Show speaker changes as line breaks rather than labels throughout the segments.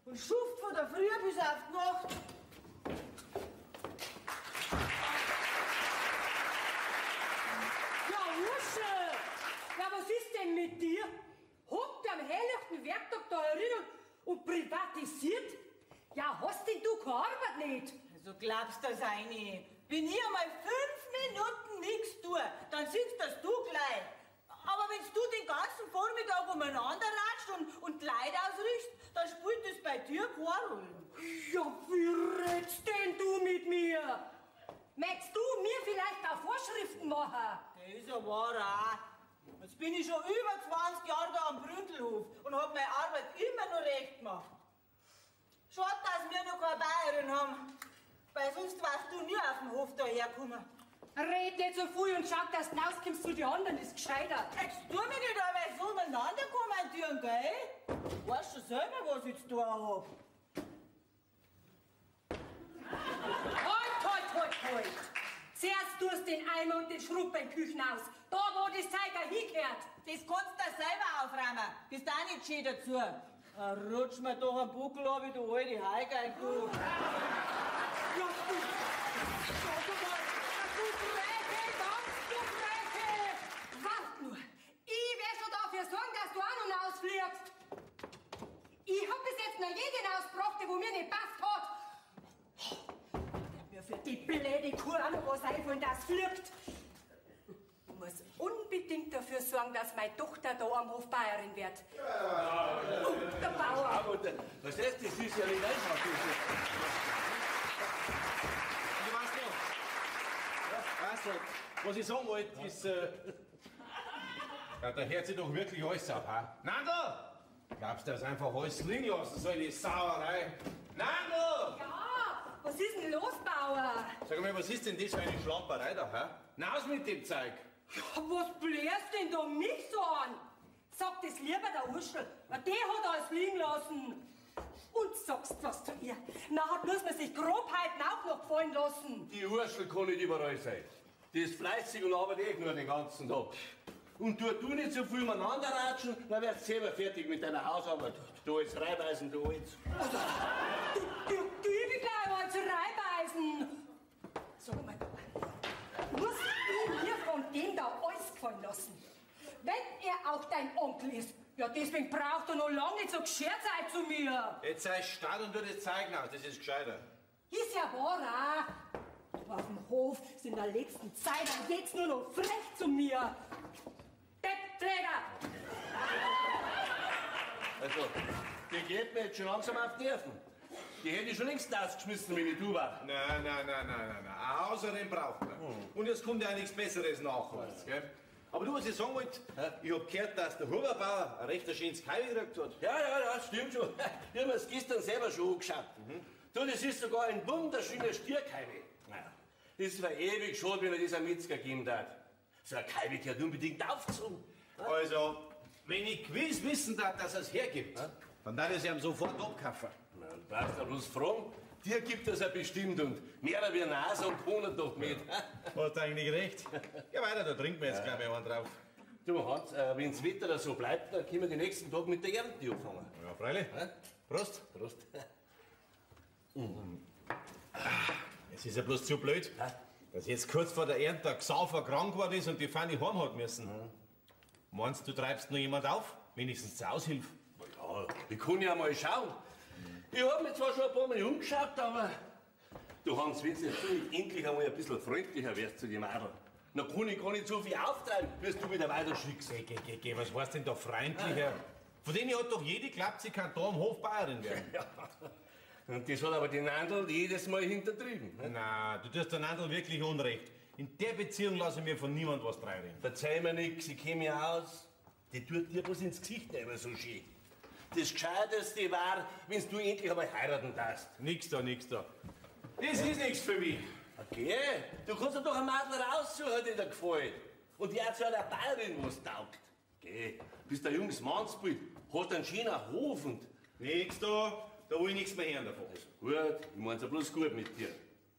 Und schuft von der Früh bis auf die Nacht.
Ja, Urschel! Ja, was ist denn mit dir? Hockt am helllichten Werktag da herin und privatisiert? Ja, hast denn du keine Arbeit nicht?
Also glaubst du das eine? Wenn ich einmal 5 Minuten nichts tue, dann siehst das du gleich. Aber wenn du den ganzen Vormittag umeinander ratscht und Leid ausrichst, dann spielt das bei dir keine Rolle.
Ja, wie redst denn du mit mir? Möchtest du mir vielleicht auch Vorschriften machen?
Das ist ja wahr auch. Jetzt bin ich schon über 20 Jahre da am Bründelhof und hab meine Arbeit immer noch recht gemacht. Schade, dass wir noch keine Bayerin haben, weil sonst warst du nie auf dem Hof dahergekommen.
Red nicht so viel und schau, dass du rauskommst zu den anderen, ist gescheiter.
Jetzt tu mich nicht einmal so umeinander kommandieren, gell? Weißt schon selber, was ich zu tun hab.
Halt, halt, halt, halt! Zuerst tust den Eimer und den Schrubber im Küchenhaus, da wo das Zeug auch hingehört.
Das kannst du selber aufräumen, bist auch nicht schön dazu. Rutsch mir doch am Buckel ab, du alte Heigeil, du.
Ja, du, sag mal, du Freche, ganz du Freche! Wart nur, ich werde schon dafür sorgen, dass du auch noch rausfliegst. Ich hab bis jetzt noch jeden ausgebracht, der wo mir nicht passt hat. Mir für die blöde Kuh auch noch was einfallen, dass fliegt. Ich muss unbedingt dafür sorgen, dass meine Tochter da am Hof Bayerin wird.
Ja.
Und der Bauer.
Aber was ist das? Ist ja nicht einfach.
Ich weiß noch. Weißt du, was ich sagen wollte, ist... Ja, da hört sich doch wirklich alles auf, ha? Nandl! Glaubst du, dass einfach alles liegen lassen soll, die Sauerei? Nandl!
Ja, was ist denn los, Bauer?
Sag mal, was ist denn das für eine Schlamperei da, hä? Naus mit dem Zeug!
Ja, was blärst denn da mich so an? Sag das lieber der Urschel, weil der hat alles liegen lassen. Und sagst was zu ihr. Nachher muss man sich Grobheiten auch noch gefallen lassen.
Die Urschel kann nicht überall sein. Die ist fleißig und arbeitet eh nur den ganzen Tag. Und tu nicht so viel umeinander ratschen, dann wärst du selber fertig mit deiner Hausarbeit. Du als Reibeisen, du als.
Du gib gleich als Reibeisen. Sag mal, muss ich mir von dem da alles gefallen lassen? Wenn er auch dein Onkel ist, ja deswegen braucht er noch lange nicht so geschert sein zu mir.
Jetzt sei stark und tu das Zeigen aus, das ist gescheiter.
Ist ja wahr, auch. Du auf dem Hof sind in der letzten Zeit und jetzt nur noch frech zu mir. Deppträger!
Also, die geht mir jetzt schon langsam auf die Nerven. Die hätte ich schon längst rausgeschmissen, wenn ich du war.
Nein, nein, nein, nein, nein, nein. Ein Hausherrin braucht man. Und jetzt kommt ja nichts Besseres nach, weißt du, gell? Aber du, was ich sagen wollte, ich hab gehört, dass der Huberbauer ein recht schönes Kai gekriegt hat.
Ja, ja, ja, stimmt schon. Ich hab mir's gestern selber schon angeschaut. Mhm. Du, das ist sogar ein wunderschöner Stierkaibe. Naja, das war ewig schade, wenn er das einem Metzger gegeben hat. So ein Kaibe gehört unbedingt aufgezogen.
Also, wenn ich gewiss wissen darf, dass er's hergibt, dann darf ich es ihm sofort abkaufen.
Na, du brauchst ja bloß fragen. Dir gibt es ja bestimmt und mehr wie Nase und Konen doch mit.
Hast du eigentlich recht? Ja, weiter, da trinken wir jetzt gleich mal einen drauf.
Du, Hans, wenn das Wetter da so bleibt, dann können wir die nächsten Tag mit der Ernte anfangen.
Ja, freilich.
Ja?
Prost.
Prost.
Mhm. Es ist ja bloß zu blöd, dass jetzt kurz vor der Ernte der Xaver krank geworden ist und die Fanny heim hat müssen. Mhm. Meinst du, treibst noch jemand auf? Wenigstens zur Aushilfe.
Ja, ich kann ja mal schauen. Ich hab mich zwar schon ein paar Mal umgeschaut, aber du, Hans, wenn du jetzt nicht endlich einmal ein bisschen freundlicher wärst zu dem Adel, dann kann ich gar nicht so viel auftreiben, bis du wieder weiter schickst.
Geh, geh, geh, geh, was heißt denn da freundlicher? Von denen hat doch jede geglaubt, sie kann da am Hof Bayerin werden.
Ja. Und das hat aber die Nandl jedes Mal hintertrieben. Ne?
Na, du tust der Nandl wirklich Unrecht. In der Beziehung lasse ich mir von niemand was reinreden.
Verzeih mir nix, ich kenn mich aus. Die tut dir was ins Gesicht nehmen, so schön. Das Gescheiteste war, wenn du endlich einmal heiraten darfst.
Nix da, nix da. Das ist nichts für mich.
Okay, du kannst dir doch ein Madler raussuchen, die dir gefällt. Und die auch zu einer Bayerin was taugt. Geh, bist ein junges Mannsbild, hast einen schönen Hof und...
Nix da, da will ich nichts mehr hören davon.
Also gut, ich mein's ja bloß gut mit dir.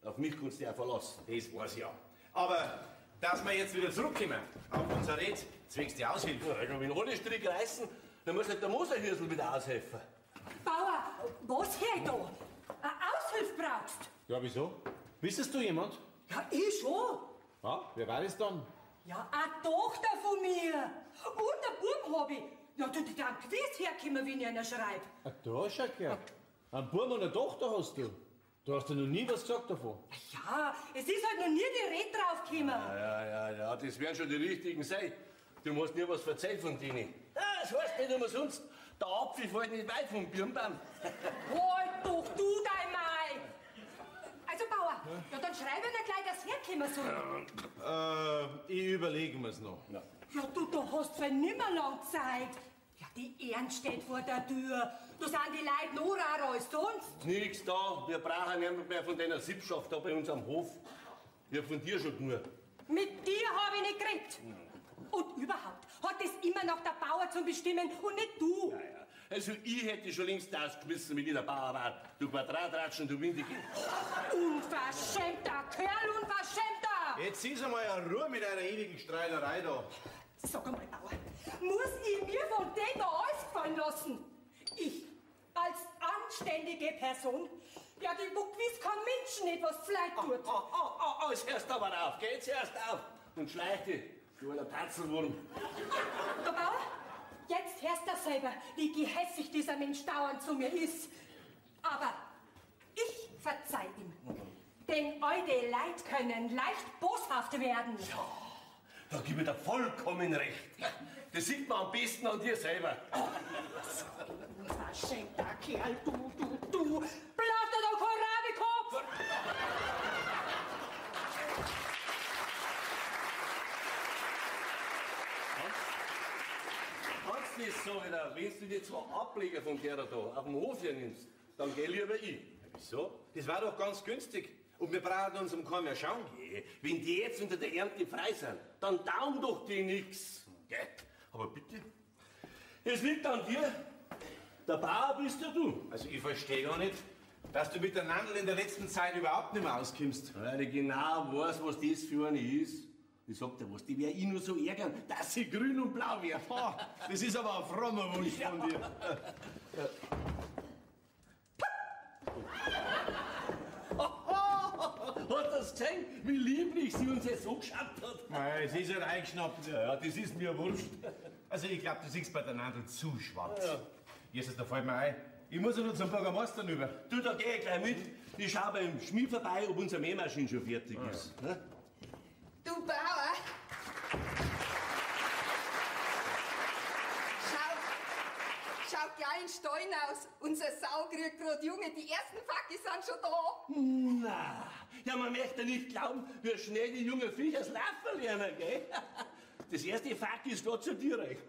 Auf mich kannst du dich auch verlassen.
Das weiß ich ja. Aber, dass wir jetzt wieder zurückkommen auf unser Red, zwecks die Aushilfe.
Ja, wenn alle Stricke reißen, dann muss halt der Moserhürsel wieder aushelfen.
Bauer, was hör ich da? Eine Aushilfe brauchst?
Ja, wieso? Wissest du jemand?
Ja, ich schon.
Ja, wer war das dann?
Ja, eine Tochter von mir. Und einen Bub hab ich. Ja, du, die dann gewiss herkommen, wenn ich einer schreibe.
Ah, da schau her. Einen Bub und eine Tochter hast du. Du hast ja noch nie was gesagt davon.
Ja, es ist halt noch nie die Rede draufgekommen.
Ja, das werden schon die richtigen sein. Du musst mir was verzeihen von denen. Ja, das heißt nicht umsonst. Der Apfel fällt nicht weit vom Birnbaum.
Halt doch du dein Mai! Also, Bauer, ja, dann schreib ihnen gleich, dass herkommen soll.
Ich überlege mir's noch.
Ja.
Ja, du, da hast du nimmer lang Zeit. Ja, die Ernte steht vor der Tür. Da sind die Leute noch rarer als sonst.
Nix da, wir brauchen niemand mehr von deiner Sippschaft da bei uns am Hof. Ich hab von dir schon genug.
Mit dir hab ich nicht geredet. Und überhaupt hat es immer noch der Bauer zum Bestimmen und nicht du.
Ja, ja. Also ich hätte schon längst ausgeschmissen, wenn ich der Bauer war. Du Quadratratschen, du Windige.
Unverschämter Kerl, unverschämter!
Jetzt ist einmal eine Ruhe mit einer ewigen Streiterei da.
Sag einmal, Bauer, muss ich mir von dem da alles gefallen lassen? Ich, als anständige Person, ja, die wo gewiss kein Menschen nicht was leid tut.
Oh, jetzt hörst du aber auf, gell? Jetzt hörst auf. Und schleich dich, du alter Tatzelwurm.
Der Bauer, jetzt hörst du selber, wie gehässig dieser Mensch dauernd zu mir ist. Aber ich verzeih ihm. Denn alte Leid können leicht boshaft werden.
Ja, da gib ich dir vollkommen recht. Das sieht man am besten an dir selber.
Unverschämter Kerl, du. Blatter doch Kohlrabi-Kopf!
Kannst du das so wieder, wenn du die zwei Ableger von der da auf dem Hof hier nimmst, dann geh lieber ich.
Ja, wieso? Das war doch ganz günstig. Und wir brauchen uns um keinen mehr schauen.
Geh. Wenn die jetzt unter der Ernte frei sind, dann taugen doch die nix. Gell? Aber bitte, es liegt an dir. Der Bauer bist ja du.
Also ich verstehe gar nicht, dass du mit der Nandl in der letzten Zeit überhaupt nicht mehr auskommst.
Weil ich genau weiß, was das für eine ist. Ich sag dir was, die wär ich nur so ärgern, dass sie grün und blau wird.
Oh, das ist aber ein frommer Wunsch von dir.
Hat das gesehen, wie lieblich sie uns jetzt angeschaut hat?
Nein, sie ist halt eingeschnappt.
Ja, das ist mir wurscht.
Also ich glaub, du siehst bei der Nandl zu schwarz. Ja. Jesus, da fällt mir ein. Ich muss ja nur zum Bürgermeister rüber.
Du, da geh ich gleich mit. Ich schau beim Schmied vorbei, ob unsere Mähmaschine schon fertig ist. Ja.
Du Bauer! Schau gleich in den Stall aus. Unser Sau kriegt grad Junge. Die ersten Fackel sind schon da.
Na, ja, man möchte nicht glauben, wie schnell die jungen Viecher laufen lernen, gell? Das erste Fackel ist grad zu dir recht.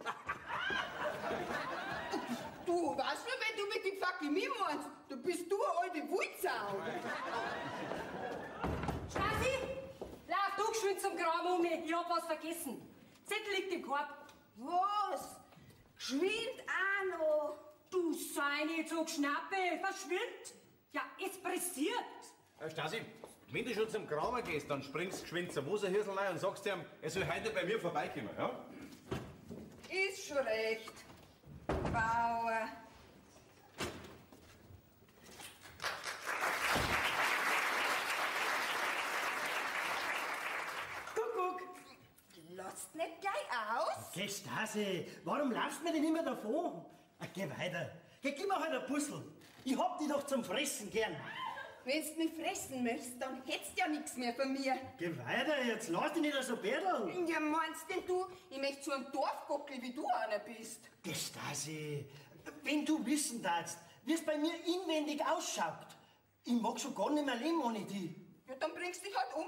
Du, weißt du, wenn du mit dem Fackel mich meinst, du bist du eine alte Wulzau.
Stasi, lauf du geschwind zum Kram um mich. Ich hab was vergessen. Zettel liegt im Korb.
Was? Geschwind auch noch.
Du sei nicht so geschnappe. Verschwind. Ja, es pressiert.
Herr Stasi, wenn du schon zum Kramer gehst, dann springst du geschwind zum Moserhirsel rein und sagst ihm, er soll heute bei mir vorbeikommen, ja?
Ist schon recht. Bauer.
Kuckuck.
Lasst nicht gleich aus.
Geh, Stasi, warum laufst du mir denn immer davon? Ach, geh weiter. Geh, gib mir halt ein Puzzle. Ich hab die doch zum Fressen gern.
Wenn du mich fressen möchtest, dann hättest ja nichts mehr von mir.
Geh weiter jetzt, lass dich nicht so betteln.
Ja, meinst denn du, ich möchte so ein Dorfgockel, wie du einer bist?
Stasi, wenn du wissen darfst, wie es bei mir inwendig ausschaut. Ich mag schon gar nicht mehr leben ohne dich.
Ja, dann bringst dich halt um.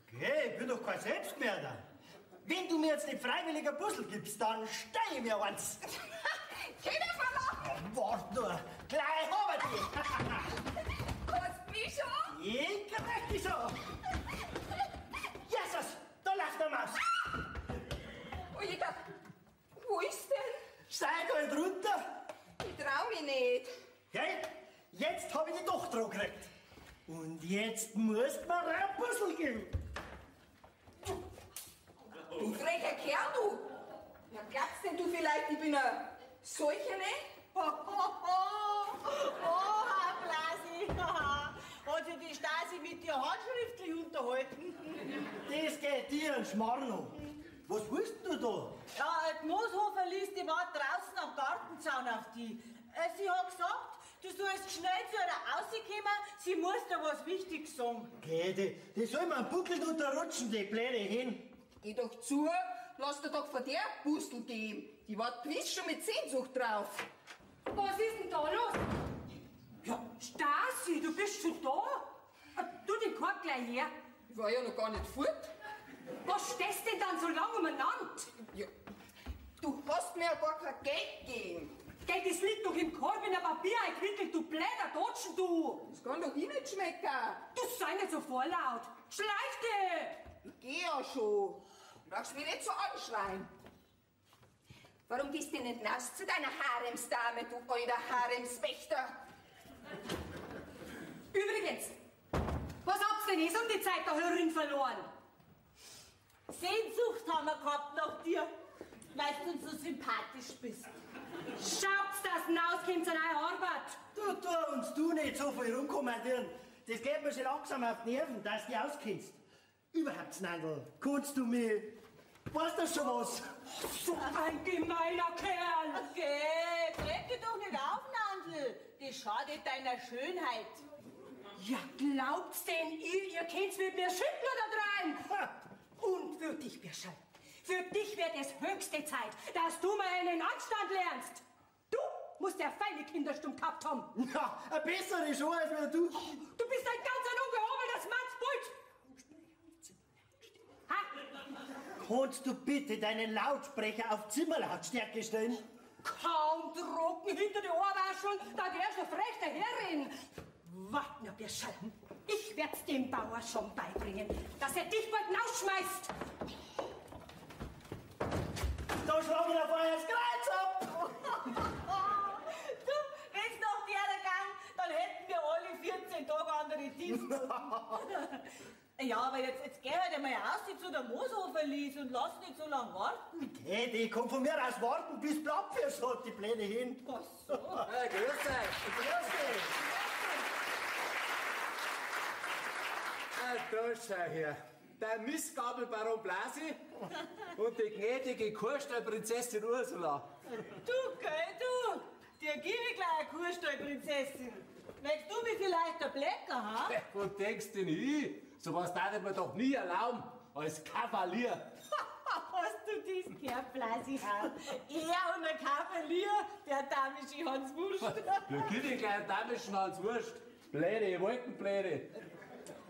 Okay, ich bin doch kein Selbstmörder. Wenn du mir jetzt nicht freiwillig ein Puzzle gibst, dann stell ich mir eins.
Keiner verlachen!
Wart nur, gleich hab ich dich.
Hast mich schon?
Ich krieg dich schon. Jesus, da läuft der Maus.
Oh, Jäger, wo ist denn?
Steig halt runter.
Ich trau mich nicht.
Gell? Jetzt hab ich die doch dran gekriegt. Und jetzt musst du mir ein Puzzle geben.
Du frecher Kerl, du! Ja, glaubst denn du vielleicht, ich bin eine solche, ne?
Oh, Blasi! Hat sich die Stasi mit dir handschriftlich unterhalten?
Das geht dir ein Schmarrn an. Was willst du da?
Ja, die Mooshofer Lies, die war draußen am Gartenzaun auf die. Sie hat gesagt, du sollst schnell zu ihr rauskommen, sie muss dir was Wichtiges sagen.
Geh, die soll mir einen Buckel unterrutschen, die blöde hin.
Geh doch zu, lass dir doch von der Pustel geben. Die war gewiss schon mit Sehnsucht drauf.
Was ist denn da los? Ja, Stasi, du bist schon da? Du den Korb gleich her.
Ich war ja noch gar nicht fort.
Was stehst denn dann so lange umeinander?
Ja, du hast mir ja gar kein Geld gegeben.
Geld, das liegt doch im Korb in ein Papier eingewickelt, du blöder Dotschen, du!
Das kann doch ich nicht schmecken.
Du sei nicht so vorlaut. Schleich dich!
Ich geh ja schon. Du brauchst mich nicht so anschreien. Warum gehst du denn nicht nass zu deiner Haremsdame, du alter Haremswächter?
Übrigens, was habt's denn jetzt um die Zeit da herin verloren?
Sehnsucht haben wir gehabt nach dir, weil du uns so sympathisch bist.
Schaut's, dass hinauskommt an eure Arbeit.
Du, tu uns du nicht so viel rumkommandieren. Das geht mir schon langsam auf die Nerven, dass du dich auskennst. Überhaupt, Nandl, kannst du mich... Weißt du schon was?
So ein gemeiner Kerl!
Okay, trag dich doch nicht auf, Nandl. Das schadet deiner Schönheit.
Ja, glaubt's denn ihr, ihr könnt's mit mir schütteln da drein? Und für dich, Birschall, für dich wird es höchste Zeit, dass du mal einen Anstand lernst. Du musst ja feine Kinderstumm gehabt haben.
Ja, eine bessere schon als wir du.
Du bist ein ganz ein ungehobeltes Mannsbult. Ha?
Kannst du bitte deinen Lautsprecher auf Zimmerlautstärke stellen?
Kaum trocken hinter die Ohrwascheln, da wärst du frech daherin. Wart nur, Birschall. Ich werd's dem Bauer schon beibringen, dass er dich bald rausschmeißt.
Da schlagen wir vorher das Kreuz ab.
Du, wenn's nach dir gegangen, dann hätten wir alle 14 Tage andere Dienste. Ja, aber jetzt geh halt einmal raus zu der Mooshofer Lies und lass nicht so lange warten.
Geh, die kann von mir aus warten, bis Blattfisch hat, die Pläne hin.
Was so?
Ja, grüß euch.
Grüß dich.
Ah, da schau her. Der Missgabelbaron Blasi und die gnädige Kurstallprinzessin Ursula.
Du, gell, du! Dir gebe ich gleich eine Kurstallprinzessin. Möchtest du mich vielleicht der Blecker, ha?
Wo denkst denn ich? So was darf ich mir doch nie erlauben, als Kavalier.
Hast du das gehört, Blasi? Ha? Er und ein Kavalier, der damische Hans Wurst.
Ja, gib ich gleich einen damischen Hans Wurst. Bläde, Wolkenbläde.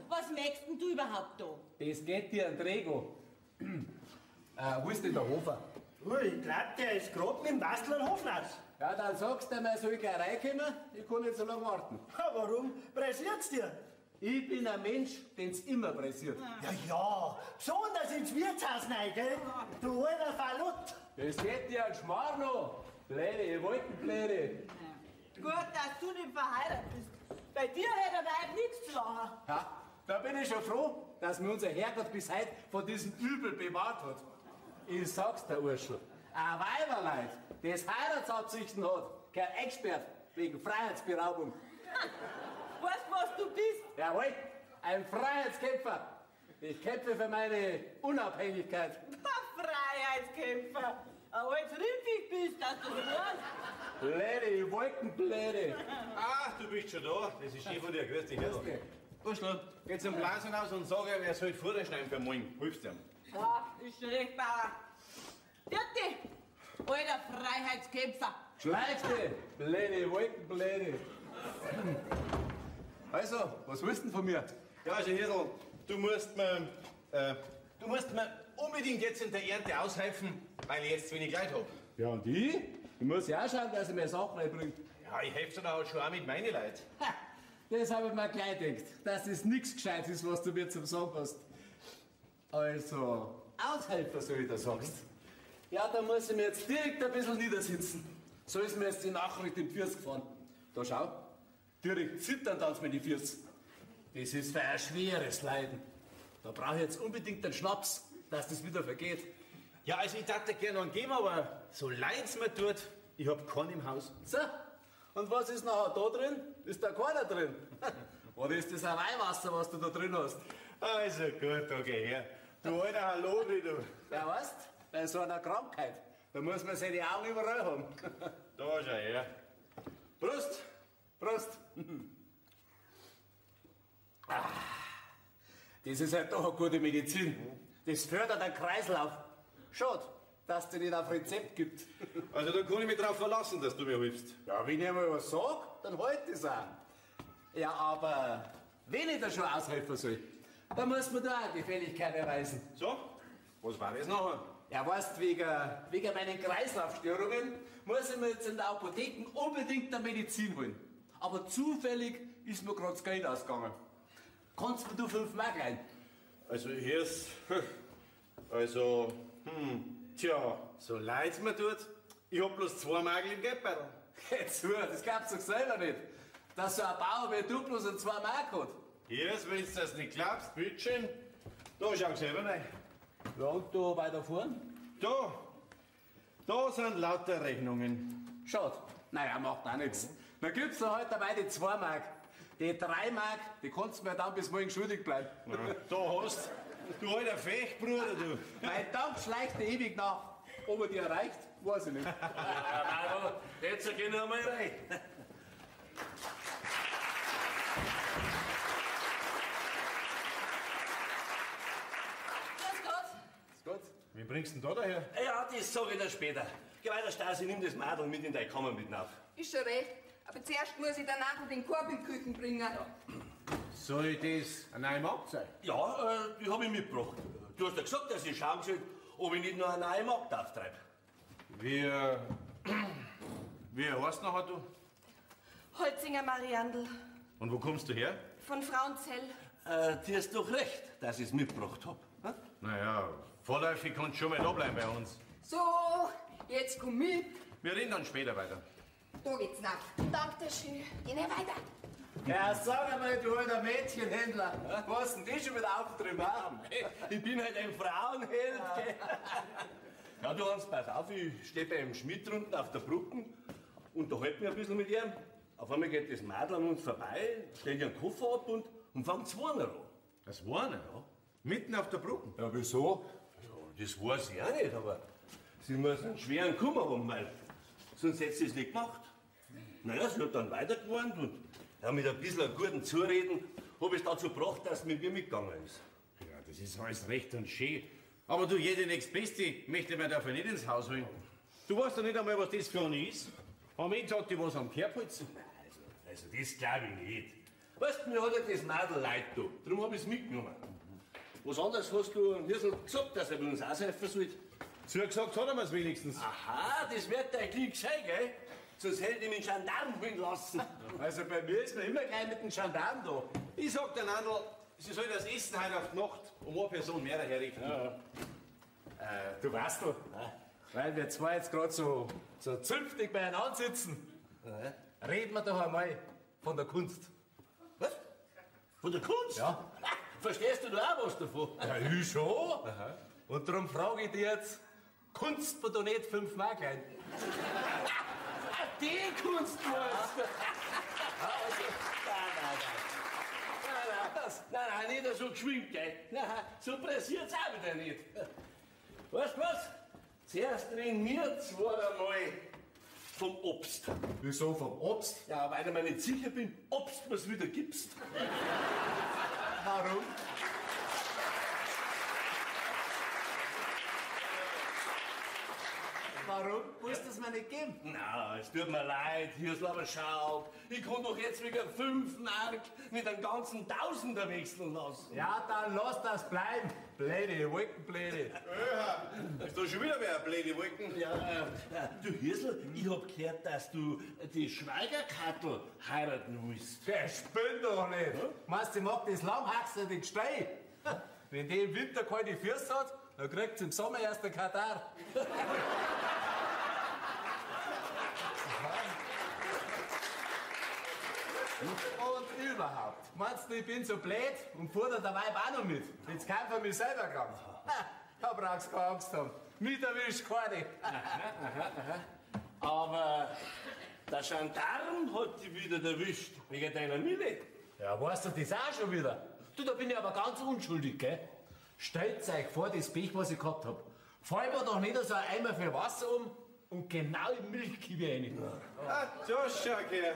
Was möchtest denn du überhaupt da?
Das geht dir an Drego. Wo ist denn der Hofer?
Ui, ich glaub, der ist grad mit dem Bastler in Hof raus.
Ja, dann sagst du mir, soll ich gleich reinkommen? Ich kann nicht so lange warten.
Ja, warum? Pressiert's dir?
Ich bin ein Mensch, den's immer pressiert.
Ja, ja, besonders ins Wirtshaus rein, gell? Du alter Fallut.
Das geht dir an Schmarrn an. Bläde, Wolkenbläde.
Gut, dass du nicht verheiratet bist. Bei dir hätte der Weib nichts zu lachen.
Ja, da bin ich schon froh, dass mir unser Herrgott bis heute von diesem Übel bewahrt hat. Ich sag's dir, Urschel, ein Weiberleid, das Heiratsabsichten hat, gehört eingesperrt wegen Freiheitsberaubung.
Weißt du, was du bist?
Jawohl, ein Freiheitskämpfer. Ich kämpfe für meine Unabhängigkeit.
Freiheitskämpfer. Ein altes Rindviech bist, dass du das weißt.
Blöde, Wolkenblöde.
Ach, du bist schon da. Das ist schön von dir. Grüß dich, Hirtel. Urschl, geh zum Blasen aus und sag ihm, er soll Futter schneiden für morgen. Hilfst ihm.
Ja, ist schon recht, Bauer. Vierte, alter Freiheitskämpfer.
Schleich dich, blöde Wolkenblöde. Also, was willst du denn von mir?
Ja, also Hirtel, du musst mir unbedingt jetzt in der Ernte aushelfen, weil ich jetzt zu wenig Leute hab.
Ja, und ich? Ich muss ja auch schauen, dass ich meine Sachen reinbringe.
Ja, ich helfe dir auch schon auch mit meinen Leuten.
Ha, das habe ich mir gleich gedacht, dass das nichts Gescheites ist, was du mir zum Sagen hast. Also, Aushelfer, so wie du sagst. Ja, da muss ich mir jetzt direkt ein bisschen niedersitzen. So ist mir jetzt die Nachricht im Füß gefahren. Da schau, direkt zittern dann mir die Füße. Das ist für ein schweres Leiden. Da brauche ich jetzt unbedingt einen Schnaps, dass das wieder vergeht.
Ja, also ich darf dir gerne einen geben, aber so leid's mir tut, ich hab keinen im Haus.
So, und was ist nachher da drin? Ist da keiner drin? Oder ist das ein Weihwasser, was du da drin hast?
Also gut, okay, her. Du alter Halodri, du.
Ja, weißt, bei so einer Krankheit, da muss man seine Augen überall haben.
Da schau her. Prost!
Prost! Ah, das ist halt doch eine gute Medizin. Das fördert den Kreislauf. Schade, dass es nicht auf Rezept gibt.
Also da kann ich mich drauf verlassen, dass du mir hilfst.
Ja, wenn ich einmal was sag, dann halt das auch. Ja, aber wenn ich da schon aushelfen soll, dann muss man da auch Gefälligkeit erweisen.
So, was war das nachher?
Ja, weißt, wegen meinen Kreislaufstörungen muss ich mir jetzt in der Apotheke unbedingt eine Medizin holen. Aber zufällig ist mir gerade das Geld ausgegangen. Kannst mir du 5 Mark leihen?
Also hier ist... Also... Tja, so leid's mir tut, ich hab bloß 2 Mark im Geldbeutel.
Geh zu, das glaubst du doch selber nicht. Dass so ein Bauer wie du bloß ein 2 Mark hat.
Hier ist, wenn du das nicht glaubst, bitteschön. Da schau selber rein.
Ja, und da weiter vorn?
Da sind lauter Rechnungen.
Schade. Naja, macht auch nichts. Dann gibt's da heute dabei die 2 Mark. Die 3 Mark, die kannst du mir dann bis morgen schuldig bleiben.
Ja, da hast du, alter Fechtbruder, du.
Mein Dank schleicht dir ewig nach. Ob er dich erreicht, weiß ich nicht.
Jetzt geh noch mal rein.
Grüß Gott.
Grüß Gott.
Wen bringst du denn da daher?
Ja, das sag ich dir später. Geh weiter, Stasi, nimm das Madel mit in deine Kammer mit auf.
Ist schon recht. Aber zuerst muss ich danach noch den Korb in die Küche bringen.
Ja.
Soll das eine neue Magd sein?
Ja, die hab ich mitgebracht. Du hast ja gesagt, dass ich schauen soll, ob ich nicht noch eine neue Magd auftreibe.
Wie heißt nachher du?
Holzinger Mariandl.
Und wo kommst du her?
Von Frauenzell.
Dir ist doch recht, dass ich's mitgebracht hab. Hm?
Naja, vorläufig kannst du schon mal da bleiben bei uns.
So, jetzt komm mit.
Wir reden dann später weiter.
Da geht's nach.
Danke schön.
Geh nicht weiter.
Ja, sag einmal, du alter Mädchenhändler. Was denn das schon wieder aufgetrieben?
Ich bin halt ein Frauenheld. Gell? Ja, du Hans, pass auf, ich steh beim Schmidt drunten auf der Brücke und da halt mich ein bisschen mit ihm. Auf einmal geht das Madel an uns vorbei, stellt ihren Koffer ab und fängt zu weinen an.
Das Weinen? Ja. Mitten auf der Brücke?
Ja, wieso?
Ja, das weiß ich auch nicht, aber sie muss einen schweren Kummer haben, weil sonst hätte sie es nicht gemacht. Naja, sie hat dann weitergewarnt und ja, mit ein bisschen guten Zureden habe ich es dazu gebracht, dass sie mit mir mitgegangen ist.
Ja, das ist alles recht und schön. Aber du, jede nächstbeste möchte mir dafür nicht ins Haus holen. Du weißt doch nicht einmal, was das für eine ist. Am Ende hat die was am Kerbholz.
Also das glaube ich nicht. Weißt du, mir hat ja das Madel leid da. Darum hab ich's mitgenommen. Was anderes hast du Hirsel gesagt, dass er bei uns aushelfen sollte.
Zugesagt hat er mir's wenigstens.
Aha, das wird dein Glück sein, gell? Sonst hätte ich mich Gendarm holen lassen.
Also bei mir ist man immer gleich mit dem Gendarm da.
Ich sag der Nandl, sie soll das Essen heute auf die Nacht um eine Person mehr herrichten.
Ja. Du weißt doch, weil wir zwei jetzt gerade so zünftig beieinander sitzen, reden wir doch einmal von der Kunst.
Was? Von der Kunst?
Ja.
Verstehst du da auch was davon?
Ja, ich schon. Aha. Und darum frage ich dich jetzt, kannst du mir da nicht 5 Mark leihen?
Die Kunst meinst du? Also, nein, nein, nein, nicht so geschwind, gell? Nein, so pressiert's auch wieder nicht. Weißt du was? Zuerst reden wir zwei einmal vom Obst.
Wieso vom Obst?
Ja, weil ich mir nicht sicher bin, ob's mir's wieder gibst.
Warum? Warum? Willst du es mir nicht geben?
Na, es tut mir leid, Hirsl, aber schau, ich kann doch jetzt wegen 5 Mark nicht einen ganzen Tausender wechseln lassen.
Ja, dann lass das bleiben. Blöde Wolken, blöde.
Ja, ist da schon wieder wer, blöde Wolken?
Ja, du Hirsl, ich hab gehört, dass du die Schweigerkattel heiraten willst.
Der spinnt doch nicht. Hm? Meinst du, ich mag das langhaxende Gestell? Wenn die im Winter keine Füße hat, dann kriegt sie im Sommer erst den Katar. Und überhaupt, meinst du, ich bin so blöd und fuhr da der Weib auch noch mit? Jetzt kann von mir selber krank. Ha, da brauchst du keine Angst haben. Mit erwischt keine.
Aha, aha, aha. Aber der Gendarm hat dich wieder erwischt, wegen deiner Mille.
Ja, weißt du das auch schon wieder? Du, da bin ich aber ganz unschuldig, gell? Stellt euch vor, das Pech, was ich gehabt hab. Fall mir doch nicht so ein Eimer für Wasser um und genau in Milchkiwi rein.
Ah, da schau her.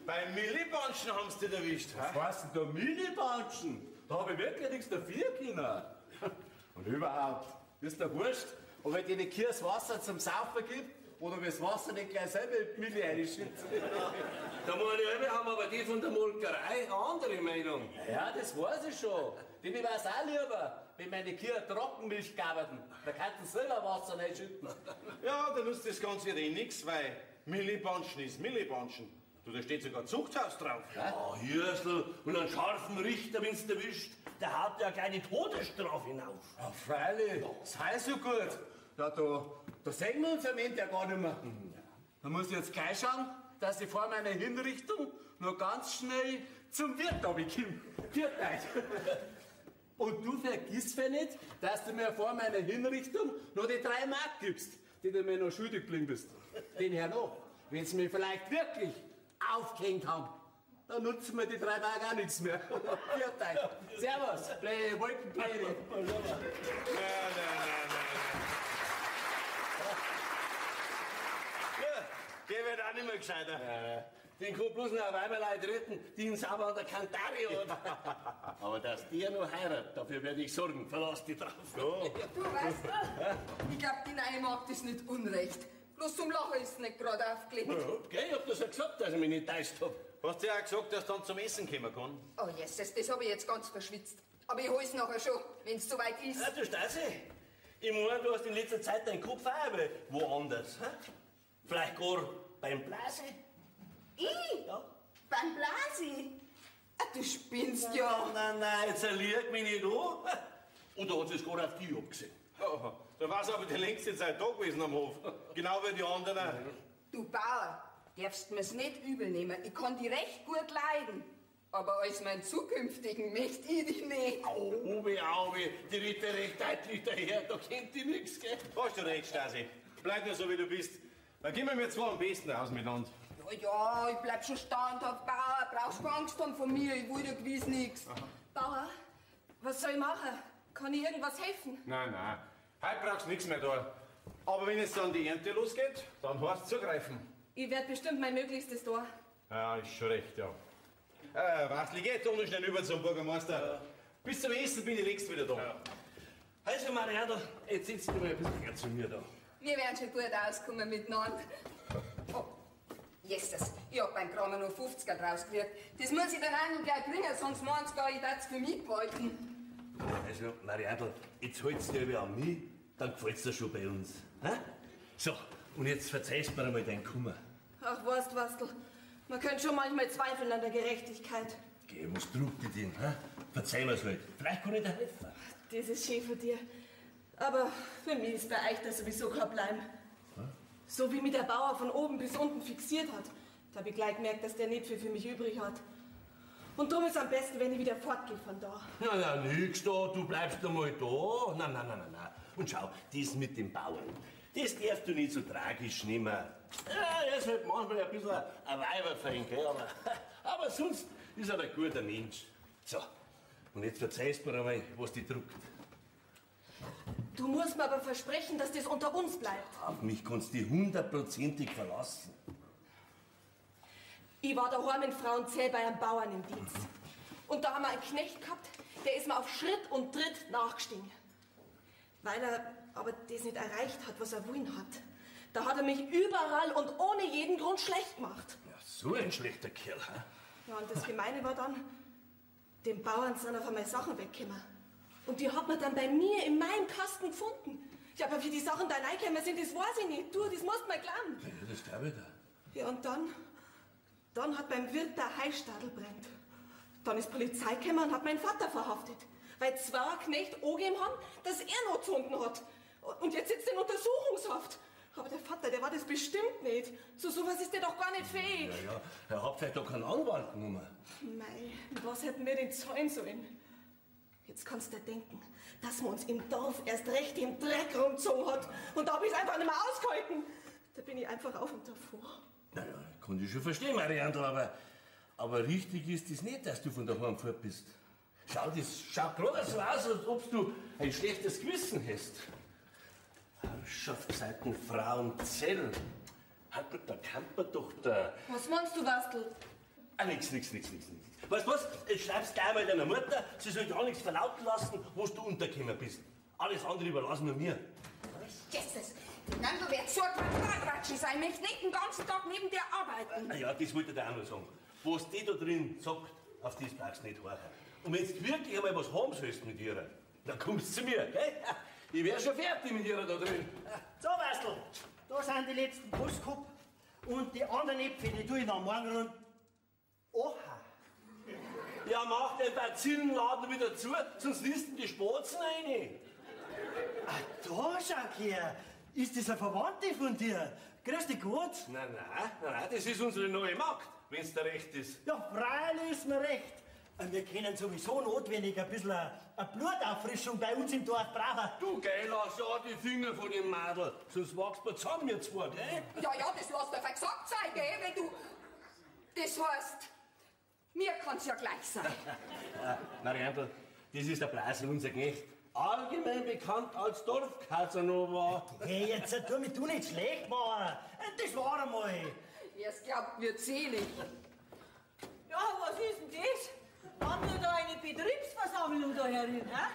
Beim Millibanschen haben sie dich erwischt.
Was heißt denn da Millibanschen? Da hab ich wirklich nichts dafür können. Und überhaupt, ist doch wurscht, ob ich denen Kühe das Wasser zum Saufen gibt oder ob ich das Wasser nicht gleich selber in die Milch reinschütze.
Da meine ich, haben aber die von der Molkerei eine andere Meinung.
Ja, das weiß ich schon. Denn ich weiß auch lieber, wenn meine Kühe Trockenmilch gaben, da kannst du selber Wasser reinschütten.
Ja, da nutzt das Ganze eh nichts, weil Millibanschen ist Millibanschen. Du, da steht sogar Zuchthaus drauf.
Ja, Hirsl, und einen scharfen Richter, wenn's erwischt, der haut ja gleich die Todesstrafe hinauf.
Ja, freilich, sei so gut. Ja, da sehen wir uns am Ende ja gar nicht mehr. Da muss ich jetzt gleich schauen, dass ich vor meiner Hinrichtung noch ganz schnell zum Wirt runterkomme. Viert euch. Und du vergiss mir nicht, dass du mir vor meiner Hinrichtung noch die 3 Mark gibst, die du mir noch schuldig geblieben bist. Den hernach, wenn sie mir vielleicht wirklich aufgehängt haben, dann nutzen wir die 3 Mark auch nichts mehr. Viert euch. Servus, blöde Wolkenpläne.
Nein, nein, nein, nein. Ja, der wird auch nicht mehr gescheiter.
Ja, den kann bloß noch ein Weiberleid retten, die ihn sauber an der Kantare hat. Aber dass der noch heiratet, dafür werde ich sorgen. Verlass dich drauf.
So.
Du weißt, ich glaub, die Neue mag das nicht unrecht. Bloß zum Lachen ist nicht gerade aufgelegt.
Ja, gell, ich hab das ja gesagt, dass ich mich nicht täuscht hab.
Hast du ja auch gesagt, dass du dann zum Essen kommen kann?
Oh Jesus, das hab ich jetzt ganz verschwitzt. Aber ich hol's nachher schon, wenn's soweit ist.
Ja, du Stasi, ich mein, du hast in letzter Zeit deinen Kopf auch aber woanders. Hä? Vielleicht gar beim Blasi?
Ich?
Ja.
Beim Blasi? Ah, du spinnst ja.
Nein, nein, nein, jetzt erlieg mich nicht an. Oder hat sie es gar auf dich abgesehen?
Ja, da war's aber die längste Zeit da gewesen am Hof. Genau wie die anderen.
Du Bauer, darfst mir's nicht übel nehmen. Ich kann die recht gut leiden. Aber als mein zukünftigen möcht ich dich nicht.
Auwe, auwe, die redet recht deutlich daher, da kennt die nix, gell?
Hast du recht, Stasi. Bleib nur so, wie du bist. Dann gehen wir mir zwar am besten aus miteinander.
Ja, ja, ich bleib schon standhaft, Bauer. Brauchst keine Angst haben von mir, ich will dir gewiss nix.
Aha.
Bauer, was soll ich machen? Kann ich irgendwas helfen?
Nein, nein. Heute brauchst du nichts mehr da. Aber wenn es dann die Ernte losgeht, dann heißt zugreifen.
Ich werd bestimmt mein Möglichstes da.
Ja, ist schon recht, ja. Wastl, geh jetzt doch noch schnell rüber zum Bürgermeister. Ja. Bis zum Essen bin ich längst wieder da.
Ja. Also, Marianne, jetzt sitzt du mal ein bisschen her zu mir da.
Wir werden schon gut auskommen miteinander. Oh, Jesus, ich hab beim Kramer nur 50er rausgekriegt. Das muss ich dann auch noch gleich bringen, sonst meinst du gar, ich darf's für mich behalten.
Also, Mariandl, jetzt hältst du dich an mich, dann gefällt's dir schon bei uns. Hä? So, und jetzt verzeihst mir einmal deinen Kummer.
Ach, weißt, Wastl, man könnte schon manchmal zweifeln an der Gerechtigkeit.
Geh, was druckt dich denn? Hä? Verzeih mir's halt. Vielleicht kann ich dir helfen.
Das ist schön von dir. Aber für mich ist bei euch da sowieso kein Bleiben.
Hm?
So wie mich der Bauer von oben bis unten fixiert hat, da hab ich gleich gemerkt, dass der nicht viel für mich übrig hat. Und drum ist am besten, wenn ich wieder fortgehe von da.
Na, na, nix da, du bleibst einmal da. Na, na, na, na, na. Und schau, das mit dem Bauern, das darfst du nicht so tragisch nehmen. Ja, er ist halt manchmal ein bisschen ein Weiberfan, gell? Aber sonst ist er ein guter Mensch. So, und jetzt verzeihst du mir einmal, was dich druckt.
Du musst mir aber versprechen, dass das unter uns bleibt.
Auf mich kannst du dich 100-prozentig verlassen.
Ich war daheim in Frauenzell bei einem Bauern im Dienst. Und da haben wir einen Knecht gehabt, der ist mir auf Schritt und Tritt nachgestiegen. Weil er aber das nicht erreicht hat, was er wollen hat. Da hat er mich überall und ohne jeden Grund schlecht gemacht.
Ja, so ein schlechter Kerl, hä?
Ja, und das Gemeine war dann, dem Bauern sind auf einmal Sachen weggekommen. Und die hat man dann bei mir in meinem Kasten gefunden. Ja, aber wie die Sachen da reingekommen sind, das weiß ich nicht. Du, das musst du mir glauben.
Ja, das glaube ich dir.
Ja, und dann hat beim Wirt der Heistadel brennt. Dann ist Polizei gekommen und hat meinen Vater verhaftet. Weil zwei Knecht angegeben haben, dass er noch gefunden hat. Und jetzt sitzt er in Untersuchungshaft. Aber der Vater, der war das bestimmt nicht. Zu sowas ist der doch gar nicht fähig.
Ja, ja, er hat vielleicht doch keinen Anwalt genommen.
Mei, was hätten wir denn zahlen sollen? Jetzt kannst du dir denken, dass man uns im Dorf erst recht im Dreck rumgezogen hat. Und da hab ich's einfach nicht mehr ausgehalten. Da bin ich einfach auf und davor.
Naja, kann ich schon verstehen, Mariandl, aber richtig ist es nicht, dass du von daheim fort bist. Schau, das schaut gerade so aus, als ob du ein schlechtes Gewissen hast. Herrschaftszeiten, Frauenzell. Herrgott, da kann man doch da.
Was meinst du, Wastl?
Ah, nix, nix, nix, nix, nix. Weißt du was? Jetzt schreibst gleich mal deiner Mutter, sie soll gar nichts verlauten lassen, wo du untergekommen bist. Alles andere überlassen wir mir.
Jesus, die Nandl wird so ein Quadratschen sein, möchte nicht den ganzen Tag neben dir arbeiten.
Na ja, das wollte ich dir auch noch sagen. Was die da drin sagt, auf das brauchst du nicht horchen. Und wenn du wirklich einmal was haben sollst mit ihr, dann kommst du zu mir, gell? Ich wär schon fertig mit ihr da drin.
So, Wastl, da sind die letzten Postkup und die anderen Äpfel, die tue ich noch morgen rund. Oha!
Ja, mach den Bazillenladen wieder zu, sonst nisten die Spatzen rein.
Ah, da schau her. Ist das ein Verwandte von dir? Grüß dich Gott.
Nein, nein, nein, nein, das ist unsere neue Magd, wenn's dir recht ist.
Ja, freilich ist mir recht. Wir können sowieso notwendig ein bisschen eine Blutauffrischung bei uns im Dorf brauchen.
Du, gell, lass ja die Finger von dem Madel, sonst wachst du zusammen, wir zwei, gell?
Ja, ja, das lass dir gesagt sein, gell, wenn du... Das heißt, mir kann's ja gleich sein.
Mariandl, das ist der Blasel, unser Knecht. Allgemein bekannt als Dorf-Casanova.
Hey, jetzt tu mich du nicht schlecht machen. Das war einmal.
Wer's glaubt, wird selig.
Ja, was ist denn das? Haben wir da eine Betriebsversammlung da herin, hä?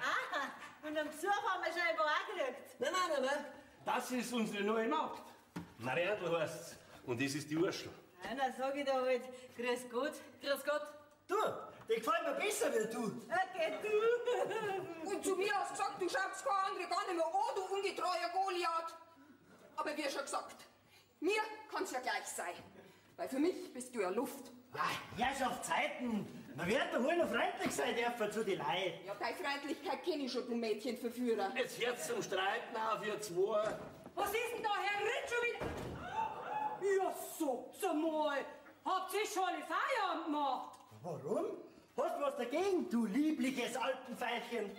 Aha, und einen Besuch haben wir scheinbar auch gekriegt.
Nein, nein, nein, nein. Das ist unsere neue Magd. Mariandl heißt's. Und das ist die Urschl.
Ja, dann sag ich da halt, grüß Gott.
Grüß Gott.
Du, die gefällt mir besser wie du.
Okay, du.
Und zu mir hast du gesagt, du schaust keine andere gar nicht mehr an, du ungetreuer Goliath. Aber wie schon gesagt, mir kann's ja gleich sein. Weil für mich bist du ja Luft.
Ah, Herrschaftszeiten. Man wird doch wohl noch freundlich sein dürfen zu den Leuten.
Ja, deine Freundlichkeit kenn ich schon, du Mädchenverführer.
Jetzt hört's zum Streiten auf, ihr zwei.
Was ist denn da, Herr Ritt, schon wieder? Ja, sagt's einmal. Habt ihr schon alle Feierabend gemacht?
Warum? Hast du was dagegen, du liebliches Alpenveilchen?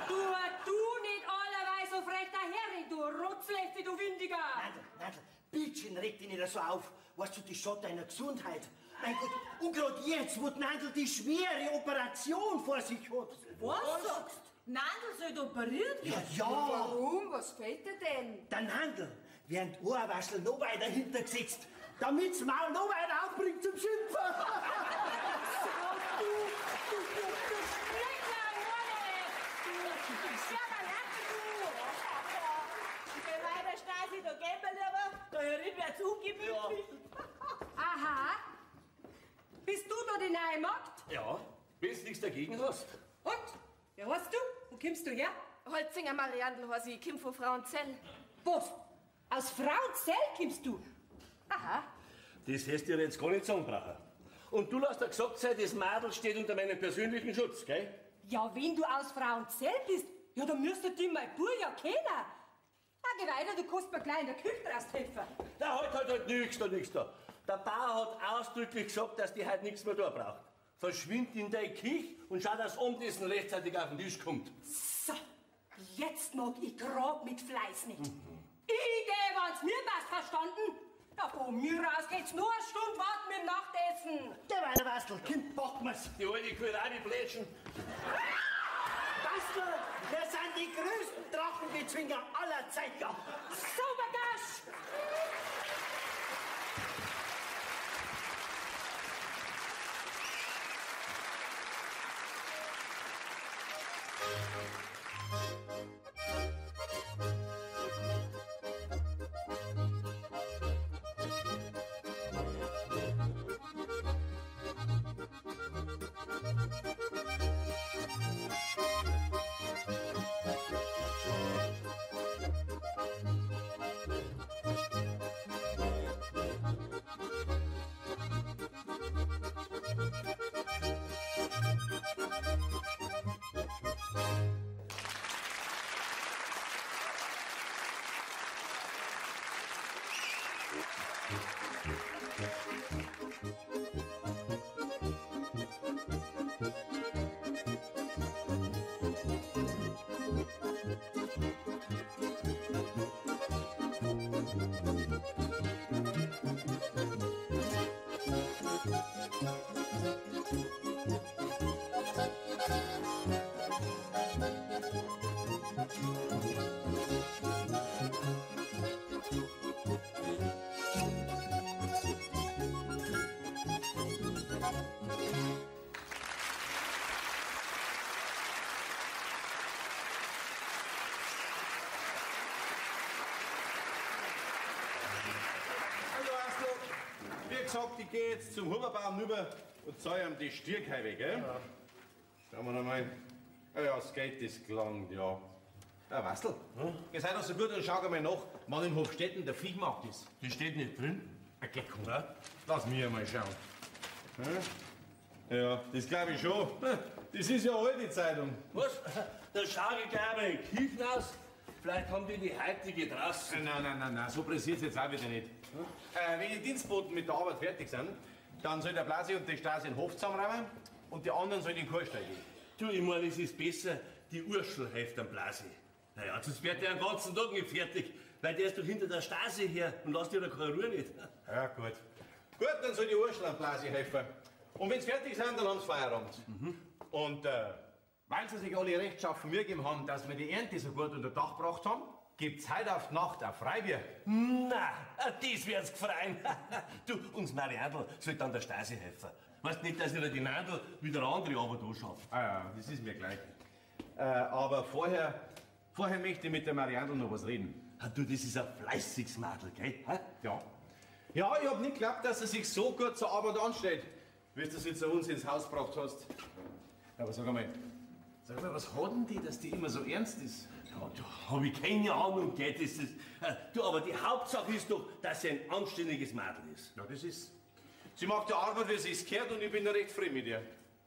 Du, du nicht allerweil so frech daher, du Rotzlefte, du Windiger.
Nandl, Nandl, bittchen, reg dich nicht so auf. Weißt du, das schadet deiner Gesundheit. Mein Gott, und grad jetzt, wo die Nandl die schwere Operation vor sich hat.
Was sagst du? Nandl soll operiert werden?
Ja, ja.
Warum? Was fehlt dir denn?
Der Nandl wird ein Ohrwaschel noch weiter hintergesetzt, damit's Maul noch weiter aufbringt zum Schimpfen.
Du, du, du, du schlechter Horde! Du Scherberlatte, du!
Geh weiter, Stasi, da gehen wir lieber. Da herin wird's ungemütlich.
Ja. Aha. Bist du da die neue Magd?
Ja, wenn's nichts dagegen hast.
Und? Wer heißt du? Wo kommst du her?
Holzinger Mariandl heiß ich, ich komm von Frauenzell.
Was? Aus Frauenzell kommst du? Aha.
Das hättest du dir jetzt gar nicht sagen brauchen. Und du lässt dir gesagt sein, das Madel steht unter meinem persönlichen Schutz, gell?
Ja, wenn du aus Frauenzell bist, ja, dann müsstest du mein Bub ja kennen. Ah, geh weiter, du kannst mir gleich in der Küche raushelfen.
Na, halt, halt, halt, nix da, nix da. Der Bauer hat ausdrücklich gesagt, dass die heute nichts mehr da braucht. Verschwind in deine Küche und schau, dass Abendessen rechtzeitig auf den Tisch kommt.
So, jetzt mag ich grad mit Fleiß nicht. Ich geh, wenn's mir passt, verstanden? Ja, von mir aus geht's nur eine Stunde warten mit dem Nachtessen.
Geh weiter, Wastl, Kind, packen wir's.
Die alte Kohlrabi plätschen.
Wastl, wir sind die größten Drachenbezwinger aller Zeiten.
Sauber Gasch!
Also, Astro, wie gesagt, ich gehe jetzt zum Huberbaum rüber und zeige ihm die Stierkeibe, gell? Ja. Schauen wir noch mal. Ja, ja, das Geld ist gelangt, ja. Ja, Wastl, ihr seid doch so gut und schaut einmal nach, wann in Hofstetten der Viehmarkt ist.
Das steht nicht drin.
Okay, komm. Ja? Lass mich einmal schauen. Hm? Ja, das glaube ich schon. Das ist ja alte Zeitung.
Was? Da schau ich gleich mal in die Küche aus. Vielleicht haben die die heutige draußen.
Nein, nein, nein, nein, so pressiert's jetzt auch wieder nicht. Wenn die Dienstboten mit der Arbeit fertig sind, dann soll der Blasi und die Stasi den Hof zusammenräumen und die anderen sollen in den Chorstall gehen.
Du, ich meine, es ist besser, die Urschel hilft am Blasi. Naja, sonst wird der den ganzen Tag nicht fertig, weil der ist doch hinter der Stasi her und lässt dir da keine Ruhe nicht.
Ja, gut. Gut, dann soll die Urschel am Blasi helfen. Und wenn's fertig sind, dann haben's Feierabend. Und weil sie sich alle rechtschaffen Mühe gegeben haben, dass wir die Ernte so gut unter Dach gebracht haben, gibt's heute auf die Nacht ein Freibier.
Na, das wird's gefreien. Du, uns Mariandl soll dann der Stasi helfen. Weißt nicht, dass ich die Nandl wieder andere Arbeit anschafft.
Ah ja, das ist mir gleich. Aber vorher möchte ich mit der Mariandl noch was reden.
Ah, du, das ist ein fleißiges Madel, gell? Ha?
Ja. Ja, ich hab nicht geglaubt, dass sie sich so gut zur Arbeit anstellt, wie du sie zu uns ins Haus gebracht hast. Aber sag einmal, was hat denn die, dass die immer so ernst ist?
Ja, da hab ich keine Ahnung, gell? Das ist, du, aber die Hauptsache ist doch, dass sie ein anständiges Madel ist.
Ja, das ist. Sie macht die Arbeit, wie sie es gehört, und ich bin da recht frei mit ihr.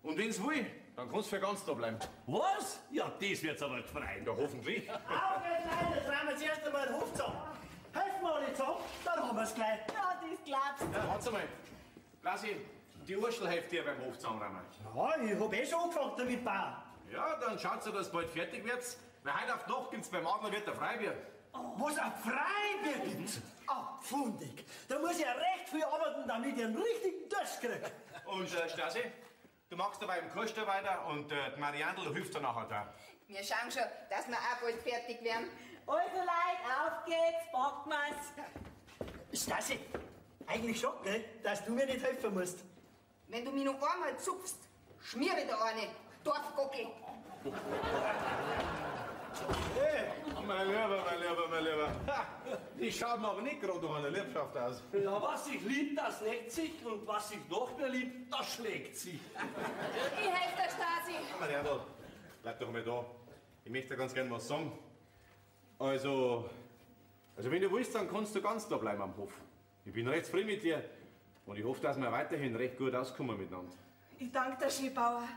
Und wenn's will, dann kannst du für ganz da bleiben.
Was? Ja, das wird's aber gefreien.
Ja, hoffentlich.
Auf geht's, Leute, jetzt räumen wir zuerst einmal den Hof zusammen. Helfen wir alle zusammen, dann haben wir's gleich.
Ja, das glaubst du.
Ja, warte mal. Blasi, die Urschel hilft dir beim Hof zusammenräumen.
Ja, ich hab eh schon angefangen damit, Bauer.
Ja, dann schaut sie, dass bald fertig wird. Weil heute auf die Nacht gibt's beim Adlerwirt ein Freibier.
Was, ein Freibier gibt's? Abfundig. Da muss ich ja recht viel arbeiten, damit ich einen richtigen Durst krieg.
Und Stasi, du machst dabei im Chorstall weiter und die Mariandl hilft dir nachher da.
Wir schauen schon, dass wir auch bald fertig werden.
Also Leute, auf geht's, packen wir's.
Stasi, eigentlich schon, gell, dass du mir nicht helfen musst.
Wenn du mich noch einmal zupfst, schmier ich dir eine. Dorfgockel.
Hey, mein Lieber, mein Lieber, mein Lieber. Ha, die schaut mir aber nicht gerade nach einer Liebschaft aus.
Ja, was ich lieb, das neckt sich, und was ich noch mehr lieb, das schlägt sich.
Ich helfe der Stasi.
Mariandl, bleib doch mal da. Ich möchte dir ganz gern was sagen. Also wenn du willst, dann kannst du ganz da bleiben am Hof. Ich bin recht zufrieden mit dir und ich hoffe, dass wir weiterhin recht gut auskommen miteinander.
Ich danke dir, Schneebauer.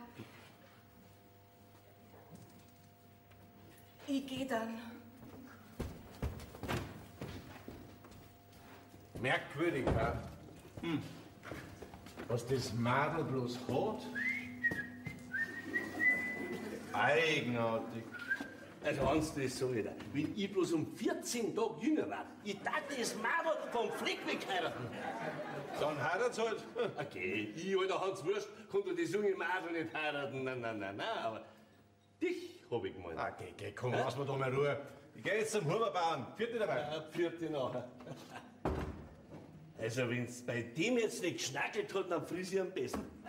Ich geh dann.
Merkwürdig, ja? Hm. Was das Madel bloß hat? Eigenartig.
Also Hans, das sag ich dir. Wenn ich bloß um 14 Tage jünger war, ich tat das Madel vom Fleck weg heiraten.
Dann heirat's halt.
Okay, ich, alter Hans Wurst, konnte das junge Madel nicht heiraten. Nein, nein, nein, nein, aber dich hab ich gemeint.
Ah, geh, geh, komm, lass mir doch mal Ruhe. Ich geh jetzt zum Huberbauern. Vierte dabei.
Ja, vierte nachher. Also, wenn's bei dem jetzt nicht geschnackelt hat, dann friss ich am besten.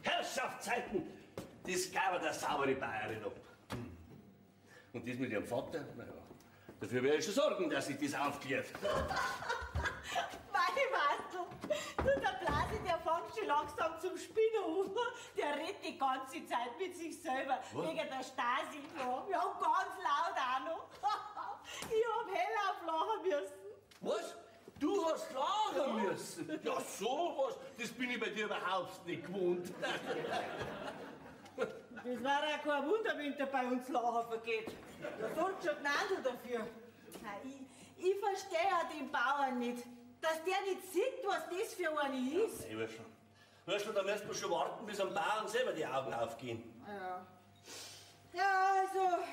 Herrschaftszeiten, das gab der saubere Bayerin ab. Und das mit ihrem Vater, naja, dafür werde ich schon sorgen, dass sich das aufklärt.
Meine Wastel, du, der Blasi, der fängt schon langsam zum Spinnen an. Der redet die ganze Zeit mit sich selber,
Was?
wegen der Stasi. Ja, ja, und ganz laut auch noch. Ich hab hell auflachen müssen.
Was? Du hast lachen müssen? Ja, sowas, das bin ich bei dir überhaupt nicht gewohnt.
Das war auch kein Wunder, wenn der bei uns Lachen vergeht. Da sorgt schon Nandl dafür. Nein, ich verstehe ja den Bauern nicht, dass der nicht sieht, was das für eine ist.
Ja, ich weiß schon. Weißt du, da müssen wir schon warten, bis am Bauern selber die Augen aufgehen.
Ja. Ja, also,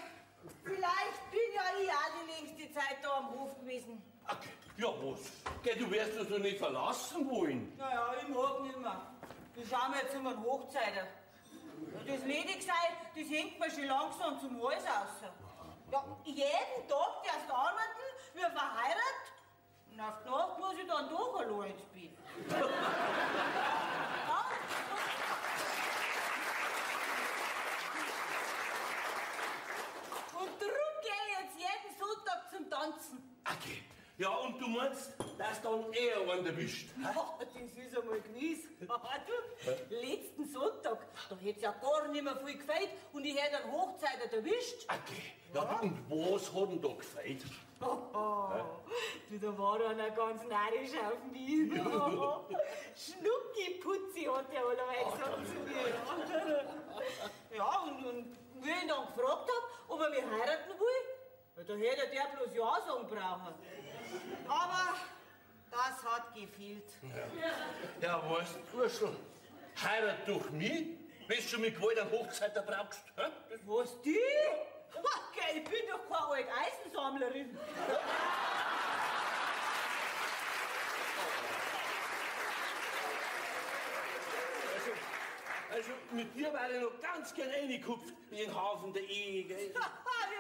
vielleicht bin ja ich auch die längste Zeit da am Hof gewesen.
Okay. Ja, was? Gell, du wirst uns doch nicht verlassen wollen.
Naja, ich mag nicht mehr. Ich schau mir jetzt um einen Hochzeiter. Ja, das Ledigsein, das hängt mir schon langsam zum Hals raus. Ja, jeden Tag darfst du arbeiten, wie verheiratet. Und auf die Nacht muss ich dann doch allein ins Bett. Ja. Und drum geh ich jetzt jeden Sonntag zum Tanzen.
Okay. Ja, und du meinst, dass dann eher einen erwischt?
Ja, das ist einmal gewiss. Du, letzten Sonntag, da hätt's ja gar nicht mehr viel gefällt und ich hätte einen Hochzeiter erwischt.
Okay. Ja, du, und was hat denn da gefällt?
Oh, du, da war einer ganz narrisch auf mich. Schnucki-Putzi hat der allerweil gesagt zu mir. Ja, und wie ich ihn dann gefragt hab, ob er mich heiraten will, ja, da hätte der bloß Ja sagen brauchen. Aber das hat gefehlt.
Ja, ja, weißt du, Urschel, heirat durch mich, wenn du schon mit Gewalt einen Hochzeiter brauchst. Hä?
Was, die? Okay, ich bin doch keine alte Eisensammlerin.
Also, mit dir war ich noch ganz gern reingekupft in den Hafen der Ehe, gell?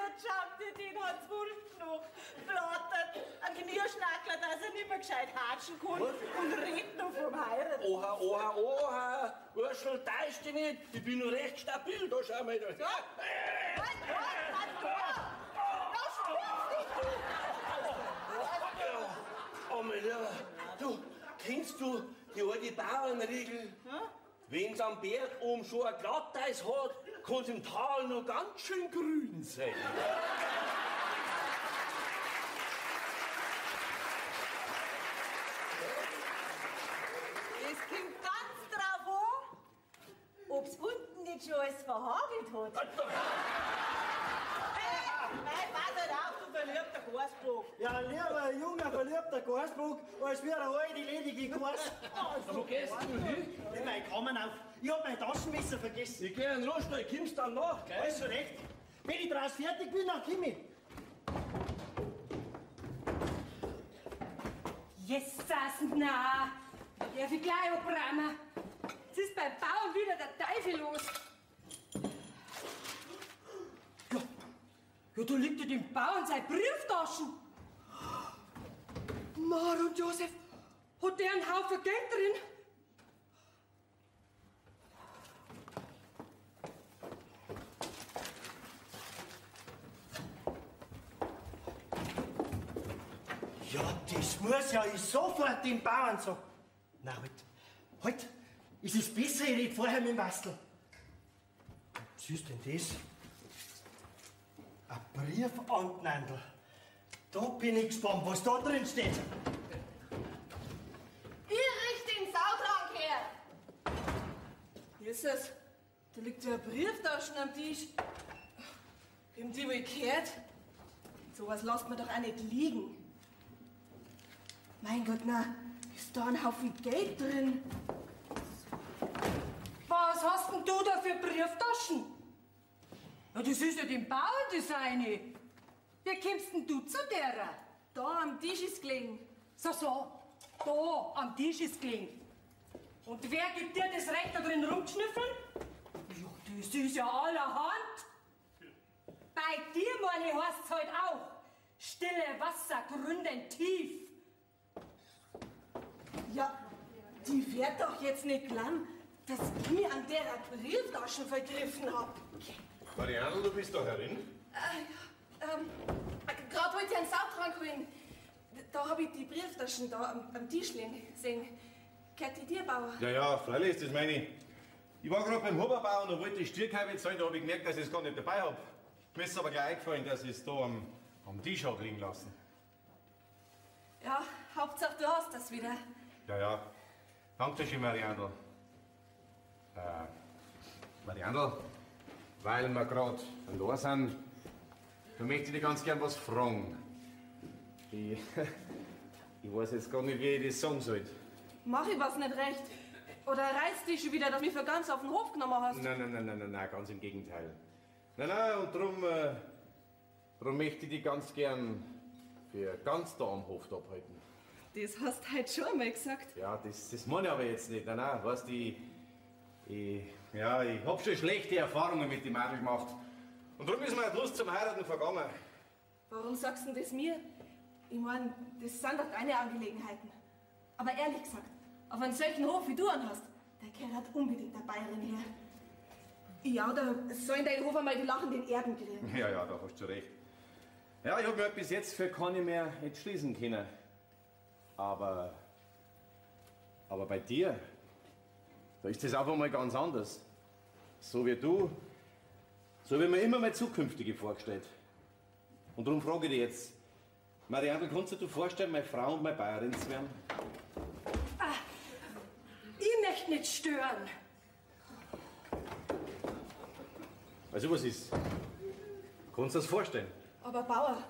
Jetzt schaut dir den hat's wurscht noch. Blattert, ein Knirschnackler, dass er nicht mehr gescheit hatschen kann und redet noch vom Heiraten.
Oha, oha, oha! Urschel, täusch dich nicht! Ich bin noch recht stabil, da schau mal da.
Ja. Halt, halt, halt, da! Da spürst dich, du!
Oh, mein Lieber, du, kennst du die alte Bauernregel?
Hm?
Wenn's am Berg oben schon ein Glatteis hat, kann's im Tal noch ganz schön grün sein.
Es kommt ganz drauf an, ob's unten nicht schon alles verhagelt hat. Hey, nein, pass halt auf, du verliebter Gasbock.
Ja, lieber ein junger, verliebter Gasbock, als wie eine alte, ledige Gas.
Wo gehst du hin?
In meine Kammer auf. Ich hab mein Taschenmesser vergessen.
Ich geh einen Rohstall, kommst dann nach, gell?
Alles so recht. Wenn ich draus fertig bin, dann komm ich.
Jesus, na, da darf ich gleich abräumen. Jetzt ist beim Bauern wieder der Teufel los. Ja, ja, da liegt ja dem Bauern sein Brieftaschen. Mar und Josef, hat der einen Haufen Geld drin?
Ja, das muss ja ich sofort dem Bauern sagen. Na, halt, halt, es ist besser, ich red vorher mit dem Bastel. Was ist denn das? Ein Brief an den Nandl. Da bin ich gespannt, was da drin steht.
Ich richte den Sautrank her.
Jesus, da liegt ja eine Brieftaschen am Tisch. Wem die wohl gehört? Sowas lasst man doch auch nicht liegen. Mein Gott, na, ist da ein Haufen Geld drin?
Was hast denn du da für Brieftaschen? Ja, das ist ja dem Bauern das eine. Wie kommst denn du zu derer?
Da am Tisch ist gelegen.
So, so, da am Tisch ist gelegen. Und wer gibt dir das Recht, da drin rumzuschnüffeln? Ja, das ist ja allerhand. Bei dir, meine ich, heißt's halt auch. Stille Wasser gründen tief.
Ja, die wird doch jetzt nicht glauben, dass ich mich an derer Brieftaschen vergriffen hab.
Marianne, du bist doch herin.
Gerade wollte ich einen Sautrank holen. Da hab ich die Brieftaschen da am Tisch liegen sehen. Gehört die dir, Bauer?
Ja, ja, freilich ist das meine. Ich war gerade beim Huberbauer und wollte die Stierkalbe zahlen, da hab ich gemerkt, dass ich es gar nicht dabei hab. Mir ist aber gleich eingefallen, dass ich es da am Tisch hab liegen lassen.
Ja, Hauptsache du hast das wieder.
Ja, ja. Danke schön, Mariandl. Mariandl, weil wir gerade da sind, da möchte ich dich ganz gern was fragen. Ich weiß jetzt gar nicht, wie ich das sagen soll.
Mach ich was nicht recht? Oder reißt dich schon wieder, dass du mich für ganz auf den Hof genommen hast?
Nein, nein, nein, nein, nein, nein, ganz im Gegenteil. Nein, nein, und drum möchte ich dich ganz gern für ganz da am Hof da abhalten.
Das hast du heute schon einmal gesagt.
Ja, das meine ich aber jetzt nicht. Nein, nein, weißt du, ich hab schon schlechte Erfahrungen mit dem Mädel gemacht. Und darum ist mir die Lust zum Heiraten vergangen.
Warum sagst du denn das mir? Ich mein, das sind doch deine Angelegenheiten. Aber ehrlich gesagt, auf einen solchen Hof, wie du einen hast, der Kerl hat unbedingt eine Bayerin her. Ja, da sollen dein Hof einmal die lachenden Erben kriegen.
Ja, ja, da hast du recht. Ja, ich hab mich halt bis jetzt für keine mehr entschließen können. Aber bei dir, da ist das auf einmal ganz anders. So wie du, so wie mir immer meine Zukünftige vorgestellt. Und darum frage ich dich jetzt, Marianne, kannst du dir vorstellen, meine Frau und meine Bayerin zu werden?
Ah, ich möchte nicht stören.
Also was ist? Kannst du das vorstellen?
Aber Bauer,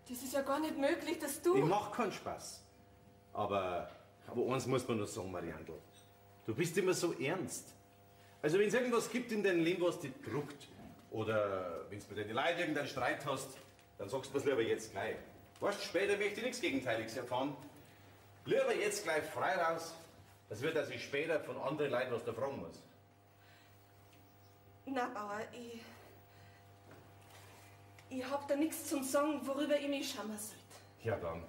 das ist ja gar nicht möglich, dass du...
Ich mach keinen Spaß. Aber eins muss man nur sagen, Mariandl. Du bist immer so ernst. Also wenn es irgendwas gibt in deinem Leben, was dich druckt, oder wenn du mit deinen Leuten irgendeinen Streit hast, dann sagst du mir's lieber jetzt gleich. Weißt du, später möchte ich nichts Gegenteiliges erfahren. Lieber jetzt gleich frei raus, das wird, dass ich später von anderen Leuten was da fragen muss.
Na, Bauer, ich hab da nichts zum Sagen, worüber ich mich schamen sollte.
Ja, dann.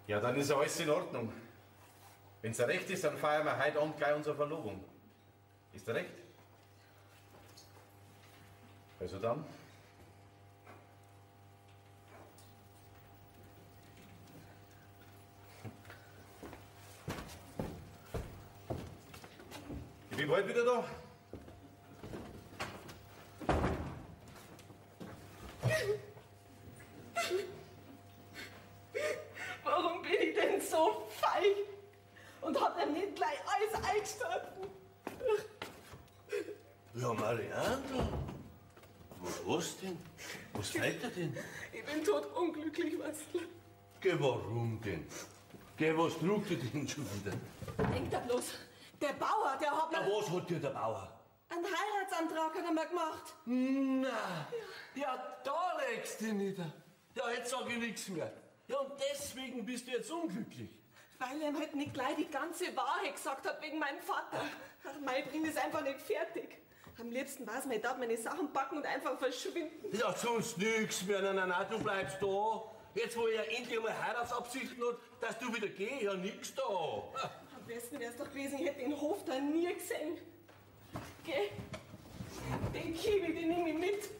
Ja, dann ist ja alles in Ordnung. Wenn's dir recht ist, dann feiern wir heute Abend gleich unsere Verlobung. Ist dir recht? Also dann. Ich bin bald wieder da.
Warum bin ich denn so feig und hab ihm nicht gleich alles eingestanden?
Ja, Mariandl, was denn? Was fällt dir denn?
Ich bin totunglücklich, Wastl.
Geh, warum denn? Geh, was trug dir denn schon wieder?
Denk da bloß, der Bauer, der hat mir...
Ja, was hat dir der Bauer?
Einen Heiratsantrag hat er mir gemacht.
Na, ja, da legst du dich nieder. Ja, jetzt sag ich nichts mehr. Ja, und deswegen bist du jetzt unglücklich.
Weil er ihm halt nicht gleich die ganze Wahrheit gesagt hat wegen meinem Vater. Ach, mei, bringt es einfach nicht fertig. Am liebsten war's mir, ich darf meine Sachen packen und einfach verschwinden.
Ja, sonst nix mehr. Nein, nein, nein, du bleibst da. Jetzt, wo er endlich einmal Heiratsabsichten hat, dass du wieder gehst, ja, nix da.
Am besten wär's doch gewesen, ich hätte den Hof da nie gesehen. Geh, den Kiwi, den nehme ich mit.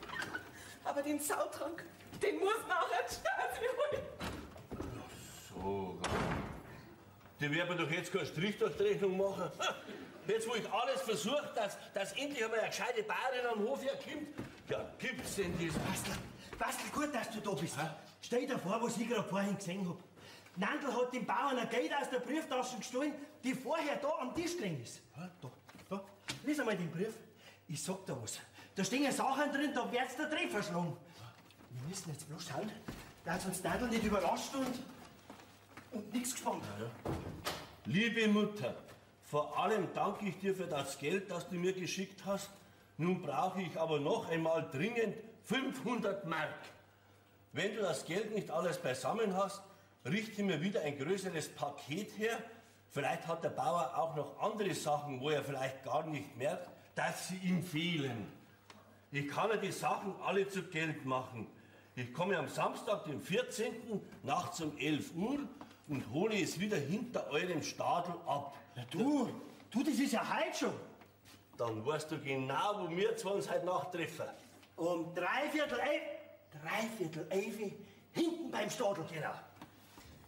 Aber den Sautrank, den muss nachher die Stasi holen.
So, die werden wir doch jetzt keine Strich durch die Rechnung machen. Jetzt, wo ich alles versuche, dass endlich einmal eine gescheite Bayerin am Hof herkommt, ja, gibt's denn das?
Wastl, Wastl, gut, dass du da bist. Hä? Stell dir vor, was ich gerade vorhin gesehen hab. Nandl hat dem Bauern ein Geld aus der Brieftasche gestohlen, die vorher da am Tisch gelegen ist. Hä? Da, da. Lies einmal den Brief. Ich sag dir was. Da stehen ja Sachen drin, da wird's der Dreh verschlagen. Wir müssen jetzt bloß schauen, dass uns Nandl nicht überrascht und nichts gespannt.
Ja, ja. Liebe Mutter, vor allem danke ich dir für das Geld, das du mir geschickt hast. Nun brauche ich aber noch einmal dringend 500 Mark. Wenn du das Geld nicht alles beisammen hast, richte mir wieder ein größeres Paket her. Vielleicht hat der Bauer auch noch andere Sachen, wo er vielleicht gar nicht merkt, dass sie ihm fehlen. Ich kann ja die Sachen alle zu Geld machen. Ich komme am Samstag, dem 14. nachts um 11 Uhr und hole es wieder hinter eurem Stadel ab.
Ja, du, das ist ja heute schon.
Dann weißt du genau, wo wir zwei uns heute Nacht treffen.
Um 10:45 hinten beim Stadel.
Genau.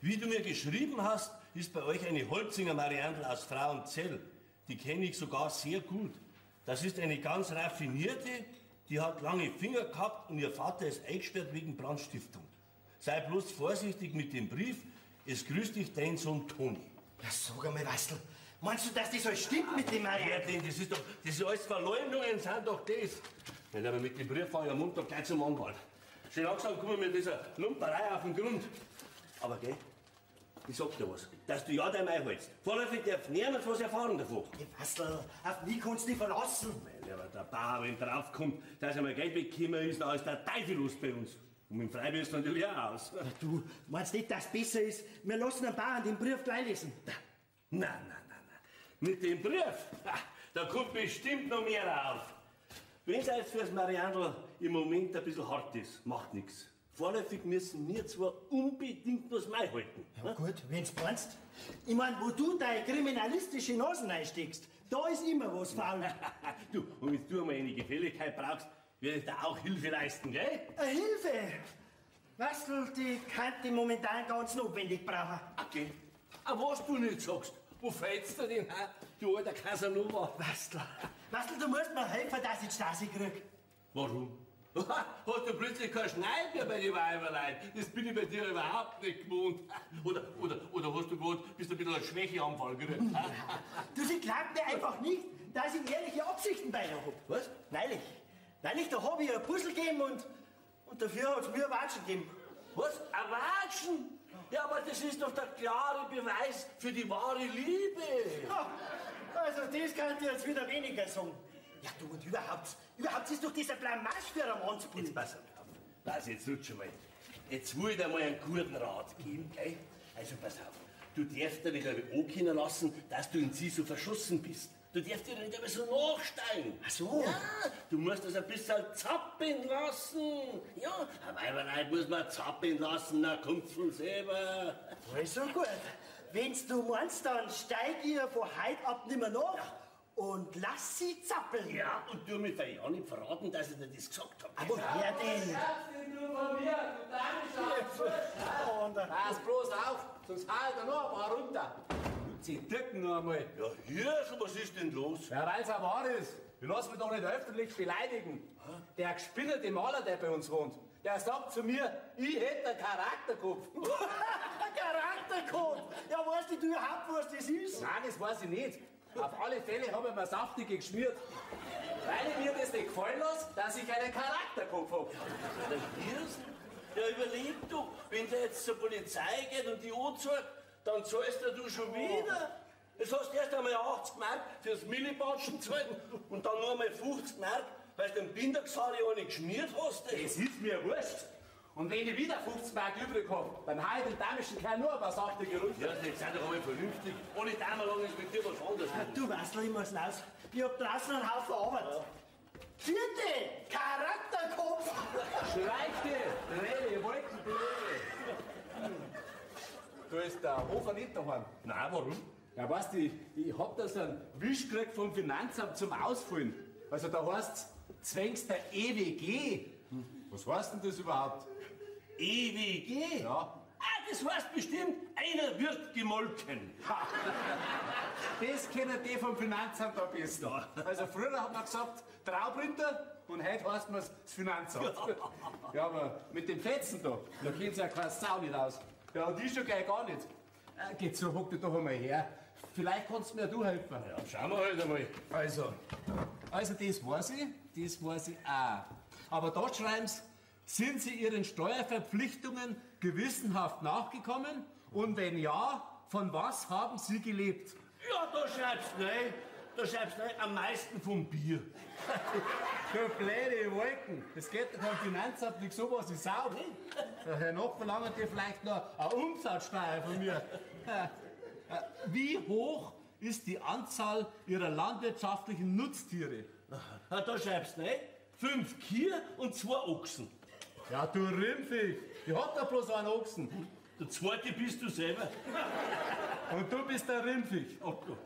Wie du mir geschrieben hast, ist bei euch eine Holzinger Mariandl aus Frauenzell. Die kenne ich sogar sehr gut. Das ist eine ganz raffinierte, die hat lange Finger gehabt und ihr Vater ist eingesperrt wegen Brandstiftung. Sei bloß vorsichtig mit dem Brief. Es grüßt dich dein Sohn Toni.
Ja, sag einmal, Wastl, meinst du, dass das alles stimmt mit dem Mariandl?
Ja, denn das ist doch, das ist alles Verleumdungen sind doch das. Wenn aber mit dem Brief fahre ich am Montag gleich zum Anwalt. Schön langsam kommen wir mit dieser Lumperei auf den Grund. Aber gell, ich sag dir was, dass du ja dein Mai hältst. Vorläufig darf niemand was erfahren davon.
Hey, Wastl, auf mich kannst du dich verlassen.
Weil aber der Bauer, wenn draufkommt, dass er mal Geld weggekommen ist, da ist der Teufel los bei uns. Und mit dem Freibier ist natürlich auch aus.
Na, du, meinst nicht, dass es besser ist, wir lassen den Bauern den Brief gleich lesen?
Nein, nein, nein, nein. Mit dem Brief, da kommt bestimmt noch mehr auf. Wenn es jetzt fürs Mariandl im Moment ein bisschen hart ist, macht nichts. Vorläufig müssen wir zwar unbedingt was Mai halten.
Ja gut, wenn's meinst. Ich mein, wo du deine kriminalistische Nasen einsteckst, da ist immer was faul.
Du, und wenn du einmal eine Gefälligkeit brauchst, werde ich dir auch Hilfe leisten, gell?
Eine Hilfe? Wastl, die kann ich momentan ganz notwendig brauchen.
Okay. Aber was du nicht sagst, wo fällst du denn her, du alter Casanova?
Wastl, Wastl, du musst mir helfen, dass ich die Stasi krieg.
Warum? Hast du plötzlich keinen Schneid mehr bei den Weiberlein? Das bin ich bei dir überhaupt nicht gewohnt. Oder hast du gerade, bist du ein bisschen einen Schwächeanfall gekriegt?
Du, sie glaubt mir einfach nicht, dass ich ehrliche Absichten bei ihr hab.
Was?
Neulich. Neulich, da hab ich ihr ein Puzzle gegeben und dafür hat's mir ein Watschen gegeben.
Was? Ein Watschen? Ja, aber das ist doch der klare Beweis für die wahre Liebe.
Ja, also das kann ich jetzt wieder weniger sagen. Ja, du, und überhaupt ist doch dieser Blamage für einen Mannsbub.
Jetzt pass auf. Pass, jetzt rutsch mal. Jetzt will ich dir mal einen guten Rat geben, gell? Also pass auf, du darfst dir nicht ankennen lassen, dass du in sie so verschossen bist. Du darfst dir nicht einmal so nachsteigen.
Ach so.
Ja, du musst das ein bisschen zappeln lassen. Ja, ein Weiberleid muss man zappeln lassen, na kommt's von selber.
Also gut, wenn's du meinst, dann steig ihr von heut ab nimmer nach. Ja. Und lass sie zappeln.
Ja, und du mir ja nicht verraten, dass ich dir das gesagt habe.
Aber wer denn?
Denn du von mir, du Dame. Pass bloß auf, sonst hau ich da noch ein paar runter. Sie drücken noch einmal.
Ja, Hirschl, was ist denn los?
Ja, weil's auch wahr ist. Ich lass mich doch nicht öffentlich beleidigen. Der gespinnerte Maler, der bei uns wohnt, der sagt zu mir, ich hätte einen Charakterkopf.
Ein Charakterkopf? Ja, weißt du überhaupt, was das ist?
Nein, das weiß ich nicht. Auf alle Fälle habe ich mir saftige geschmiert, weil ich mir das nicht gefallen lasse, dass ich einen Charakterkopf habe.
Der Hirschl? Ja, überleg du, wenn der jetzt zur Polizei geht und die anzeigt, dann zahlst du schon wieder. Jetzt hast du erst einmal 80 Mark fürs Millibatschen gezahlt und dann noch einmal 50 Mark, weil du den Bindergsari auch nicht geschmiert hast.
Das ist mir wurscht. Und wenn ich wieder 50 Mark übrig hab, beim hau ich den damischen Kerl nur ein paar saftige runter.
Ja, jetzt sei doch einmal vernünftig. Ohne Damerlang ist mit dir was anderes.
Ja, du Wastl, ich muss los. Ich hab draußen einen Haufen Arbeit. Ja. Vierte! Charakterkopf!
Schleichte! Rede, Wolkenblöde! Du ist der Hofer nicht daheim.
Nein, warum?
Ja, weißt du, ich hab da so einen Wisch gekriegt vom Finanzamt zum Ausfüllen. Also da heißt's, zwängst der EWG. Was heißt denn das überhaupt?
EWG?
Ja.
Ah, das heißt bestimmt, einer wird gemolken.
Das kennen die vom Finanzamt am besten.
Ja.
Also früher hat man gesagt, Traubrinter und heute heißt man's das Finanzamt. Ja, aber mit dem Fetzen da, da kennt's ja keine Sau nicht aus. Ja, und ich schon gleich gar nicht. Geht so, hock dich doch einmal her. Vielleicht kannst du mir du helfen.
Ja, schauen wir halt einmal.
Also das weiß ich auch. Aber da schreiben sie, sind Sie Ihren Steuerverpflichtungen gewissenhaft nachgekommen? Und wenn ja, von was haben Sie gelebt?
Ja, da schreibst du rein. Da schreibst du rein, am meisten vom Bier.
Du blöde Wolken. Das geht doch am Finanzamt nicht so was, ich sau. Hernach verlangen die vielleicht noch eine Umsatzsteuer von mir. Wie hoch ist die Anzahl Ihrer landwirtschaftlichen Nutztiere?
Ah, da schreibst du rein. 5 Kühe und 2 Ochsen.
Ja, du Rimpfig, ich hab da bloß einen Ochsen.
Der zweite bist du selber.
Und du bist der Rimpfig.
Oh Gott.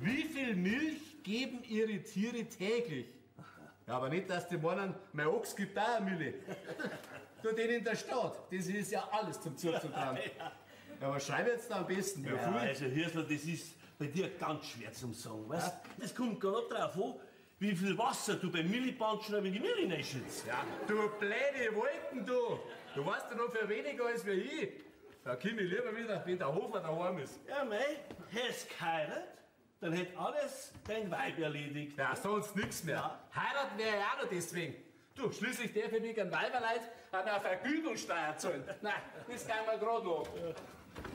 Wie viel Milch geben Ihre Tiere täglich? Ja, aber nicht, dass die meinen, mein Ochs gibt auch eine Mille. Du, den in der Stadt, das ist ja alles zum Zuzutrauen. Ja, was schreibe ich jetzt da am besten?
Ja, also Hirsler, das ist bei dir ganz schwer zum sagen, weißt? Ja? Das kommt gar nicht drauf an, wie viel Wasser du beim Millibanschen in die Milch reinschützt.
Ja, du blöde Wolken, du! Du weißt ja noch viel weniger als wir ich. Da komm ich lieber wieder, wenn der Hofer daheim ist.
Ja, mei, hast geheiratet? Dann hätt alles dein Weib erledigt.
Ja, sonst nix mehr. Ja. Heiraten wäre ja auch noch deswegen. Du, schließlich darf ich wegen Weiberleid an eine Vergütungssteuer zahlen. Nein, das kann man gerade noch.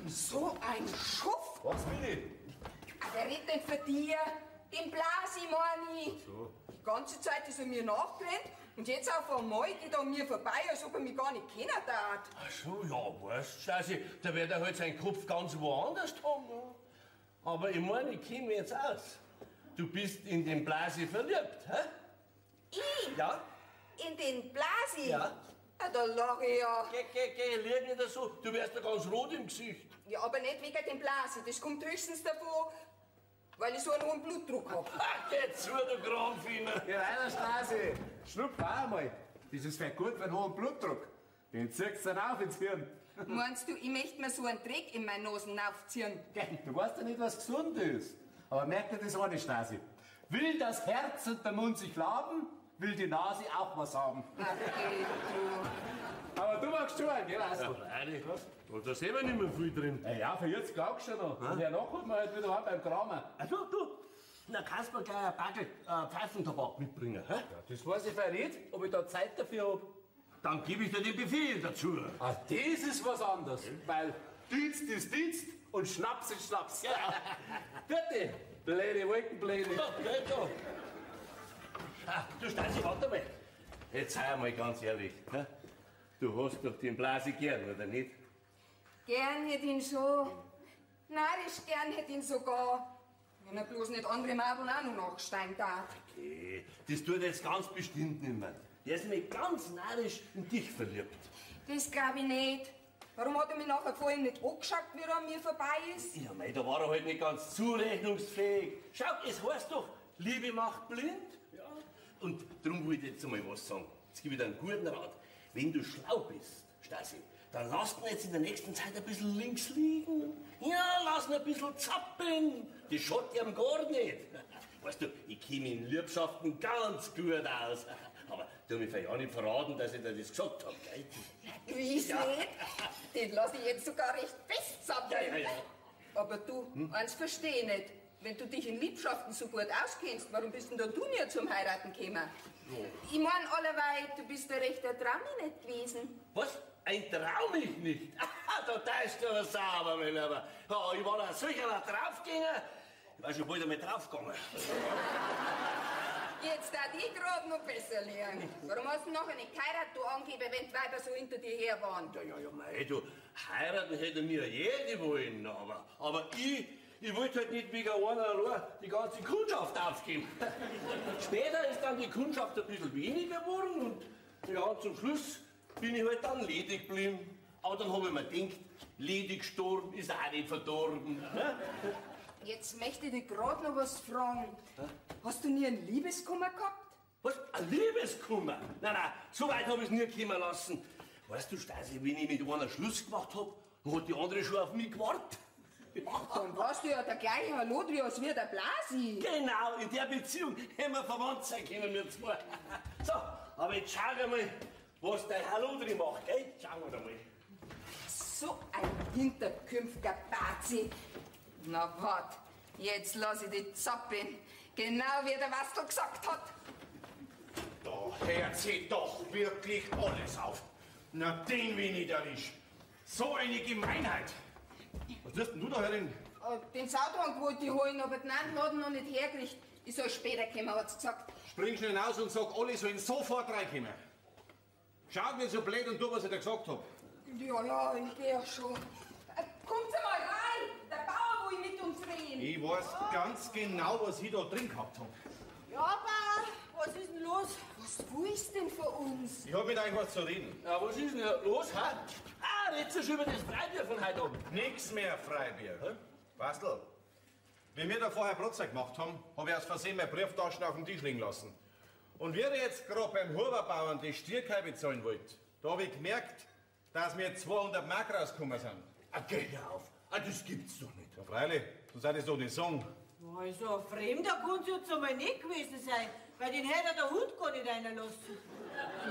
So ein Schuff!
Was will ich?
Ah, wer redet denn für dir? Den Blasi, meine ich.
So.
Die ganze Zeit ist er mir nachgerannt und jetzt auf einmal geht er an mir vorbei, als ob er mich gar nicht kennen darf.
Ach so, ja, weißt du, Stasi, da wird er halt seinen Kopf ganz woanders haben. Ja. Aber ich meine, ich käme jetzt aus. Du bist in den Blasi verliebt, hä?
Ich?
Ja.
In den Blasi?
Ja.
Ah, da lach ich ja.
Geh, lieg nicht so. Du wirst ja ganz rot im Gesicht.
Ja, aber nicht wegen dem Blasi. Das kommt höchstens davon, weil ich so einen hohen Blutdruck hab.
Ach, geh zu, du Kramfiener.
Geh rein, Stasi. Schnupp auch einmal. Das ist vielleicht gut für einen hohen Blutdruck. Den ziehst du dann auf ins Hirn.
Meinst du, ich möchte mir so einen Dreck in meine Nasen aufziehen?
Du weißt ja nicht, was gesund ist. Aber merk dir das eine, Stasi. Will das Herz und der Mund sich laben, will die Nase auch was haben.
Ach, geh, du.
Aber du magst schon einen, gell, Weißt du?
Ja, freilich. Da sehen wir nicht mehr viel drin.
Ja, für jetzt glaubst du schon noch. Und hernach holt man halt wieder einen beim Kramer.
Ach du, na kannst du mir gleich ein Packel Pfeifentabak mitbringen, hä?
Ja, das weiß ich vielleicht nicht, ob ich da Zeit dafür hab.
Dann gebe ich dir den Befehl dazu.
Ah, das ist was anderes, weil Dienst ist Dienst und Schnaps ist Schnaps. Ja. Bitte, blöde Wolkenblöde.
Ja, geht doch. Ah, du Stasi, warte mal. Jetzt sei einmal ganz ehrlich. Hä? Du hast doch den Blasi gern, oder nicht?
Gern hätt ihn schon. Narrisch gern hätt ihn sogar. Wenn er bloß nicht andere Madeln auch noch nachsteigen darf.
Okay, das tut er jetzt ganz bestimmt nicht mehr. Der ist nämlich ganz narrisch in dich verliebt.
Das glaub ich nicht. Warum hat er mich nachher vorhin nicht angeschaut, wie er an mir vorbei ist?
Ja, mei, da war er halt nicht ganz zurechnungsfähig. Schau, es heißt doch, Liebe macht blind. Ja. Und drum wollte ich jetzt einmal was sagen. Jetzt gebe ich dir einen guten Rat. Wenn du schlau bist, Stasi, dann lass ihn jetzt in der nächsten Zeit ein bisschen links liegen. Ja, lass ihn ein bisschen zappeln. Das schaut ihm gar nicht. Weißt du, ich käme in Liebschaften ganz gut aus. Aber du mich ja nicht verraten, dass ich dir das gesagt habe, gell?
Gewiss
Ja.
nicht. Den lass ich jetzt sogar recht fest zappeln.
Ja, ja, ja.
Aber du, eins verstehe ich nicht. Wenn du dich in Liebschaften so gut auskennst, warum bist denn dann du nie zum Heiraten gekommen? Ich mein, allerweil, du bist der rechte Traumi nicht gewesen.
Was? Ein Traum ich nicht? Ah, da täuscht du aber sauber, mein Lieber. Ja, ich war da sicher noch draufgegangen. Ich war schon bald einmal draufgegangen.
Jetzt da die grad noch besser lernen. Warum hast du nachher nicht geheiratet, du Angeber, wenn die Weiber so hinter dir her waren?
Ja, ja, ja, mei, du, heiraten hätte mir jede wollen, aber ich wollte halt nicht wegen einer allein die ganze Kundschaft aufgeben. Später ist dann die Kundschaft ein bisschen weniger geworden und ja, zum Schluss bin ich halt dann ledig geblieben. Aber dann habe ich mir gedacht, ledig gestorben ist auch nicht verdorben. Ne?
Jetzt möchte ich dich grad noch was fragen. Hast du nie einen Liebeskummer gehabt?
Was? Ein Liebeskummer? Nein, nein, so weit habe ich es nie kommen lassen. Weißt du, Stasi, wenn ich mit einer Schluss gemacht habe, dann hat die andere schon auf mich gewartet.
Dann warst du ja der gleiche Halodri als wir der Blasi.
Genau, in der Beziehung hätten wir verwandt sein können, wir zwei. So, aber jetzt schauen wir mal, was der Halodri macht, gell? Schauen wir mal.
So ein hinterkünftiger Bazi. Na wart, jetzt lass ich dich zappeln. Genau wie der Wastel gesagt hat.
Da hört sie doch wirklich alles auf. Na, den will ich erwischt. So eine Gemeinheit. Was tust denn du da herin?
Den Sautrank wollte ich holen, aber den anderen hat er noch nicht hergekriegt. Ich soll später kommen, hat's gesagt.
Spring schnell raus und sag, alle sollen sofort reinkommen. Schaut mir so blöd und tu, was ich dir gesagt hab.
Ja, ja, ich geh ja schon. Kommt mal rein! Der Bauer will mit uns reden.
Ich weiß ganz genau, was ich da drin gehabt hab.
Ja, Bauer, was ist denn los?
Was willst denn von uns?
Ich hab mit euch was zu reden.
Ja, was ist denn los, ha? Ah, redst du schon über das Freibier von heute Abend?
Nix mehr Freibier. Hä? Bastel, wie wir da vorher Brotzeit gemacht haben, hab ich aus Versehen meine Brieftaschen auf dem Tisch liegen lassen. Und wie ich jetzt gerade beim Huberbauern die Stierkalbe zahlen wollte, da hab ich gemerkt, dass mir 200 Mark rausgekommen sind.
Ah, geh hör auf. Ah, das gibt's doch nicht.
Ja, freilich, sonst hätte ich's doch nicht sagen.
Also, ein Fremder kann's jetzt einmal nicht gewesen sein, weil den hätte der Hund gar nicht reinlassen.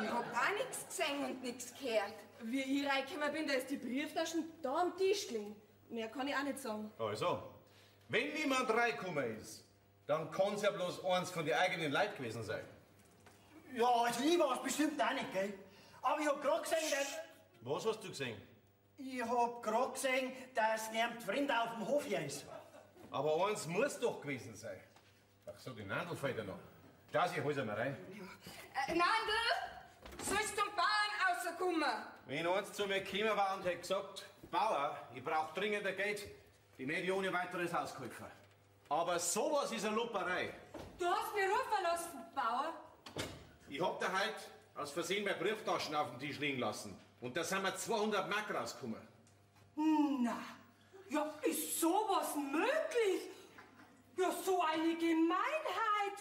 Ich hab auch nichts gesehen und nichts gehört. Wie ich reingekommen bin, da ist die Brieftaschen da am Tisch gelegen. Mehr kann ich auch nicht sagen.
Also, wenn niemand reingekommen ist, dann kann's ja bloß eins von den eigenen Leuten gewesen sein.
Ja, also ich war's bestimmt auch nicht, gell? Aber ich hab grad gesehen, dass...
Was hast du gesehen?
Ich hab grad gesehen, dass niemand Fremder auf dem Hof hier ist.
Aber eins muss doch gewesen sein. Ach so, die Nandl fehlt ja noch. Stasi, hol's einmal rein.
Ja. Nandl, sollst zum Bauern rauskommen?
Wenn eins zu mir gekommen war und hätte gesagt, Bauer, ich brauch dringend ein Geld, die hätte ich ohne weiteres ausgeholfen. Aber sowas ist eine Lupperei.
Du hast mich rufen lassen, Bauer.
Ich hab da heute aus Versehen meine Brieftaschen auf dem Tisch liegen lassen. Und da sind mir 200 Mark rausgekommen.
Na, ja, ist sowas möglich? Ja, so eine Gemeinheit.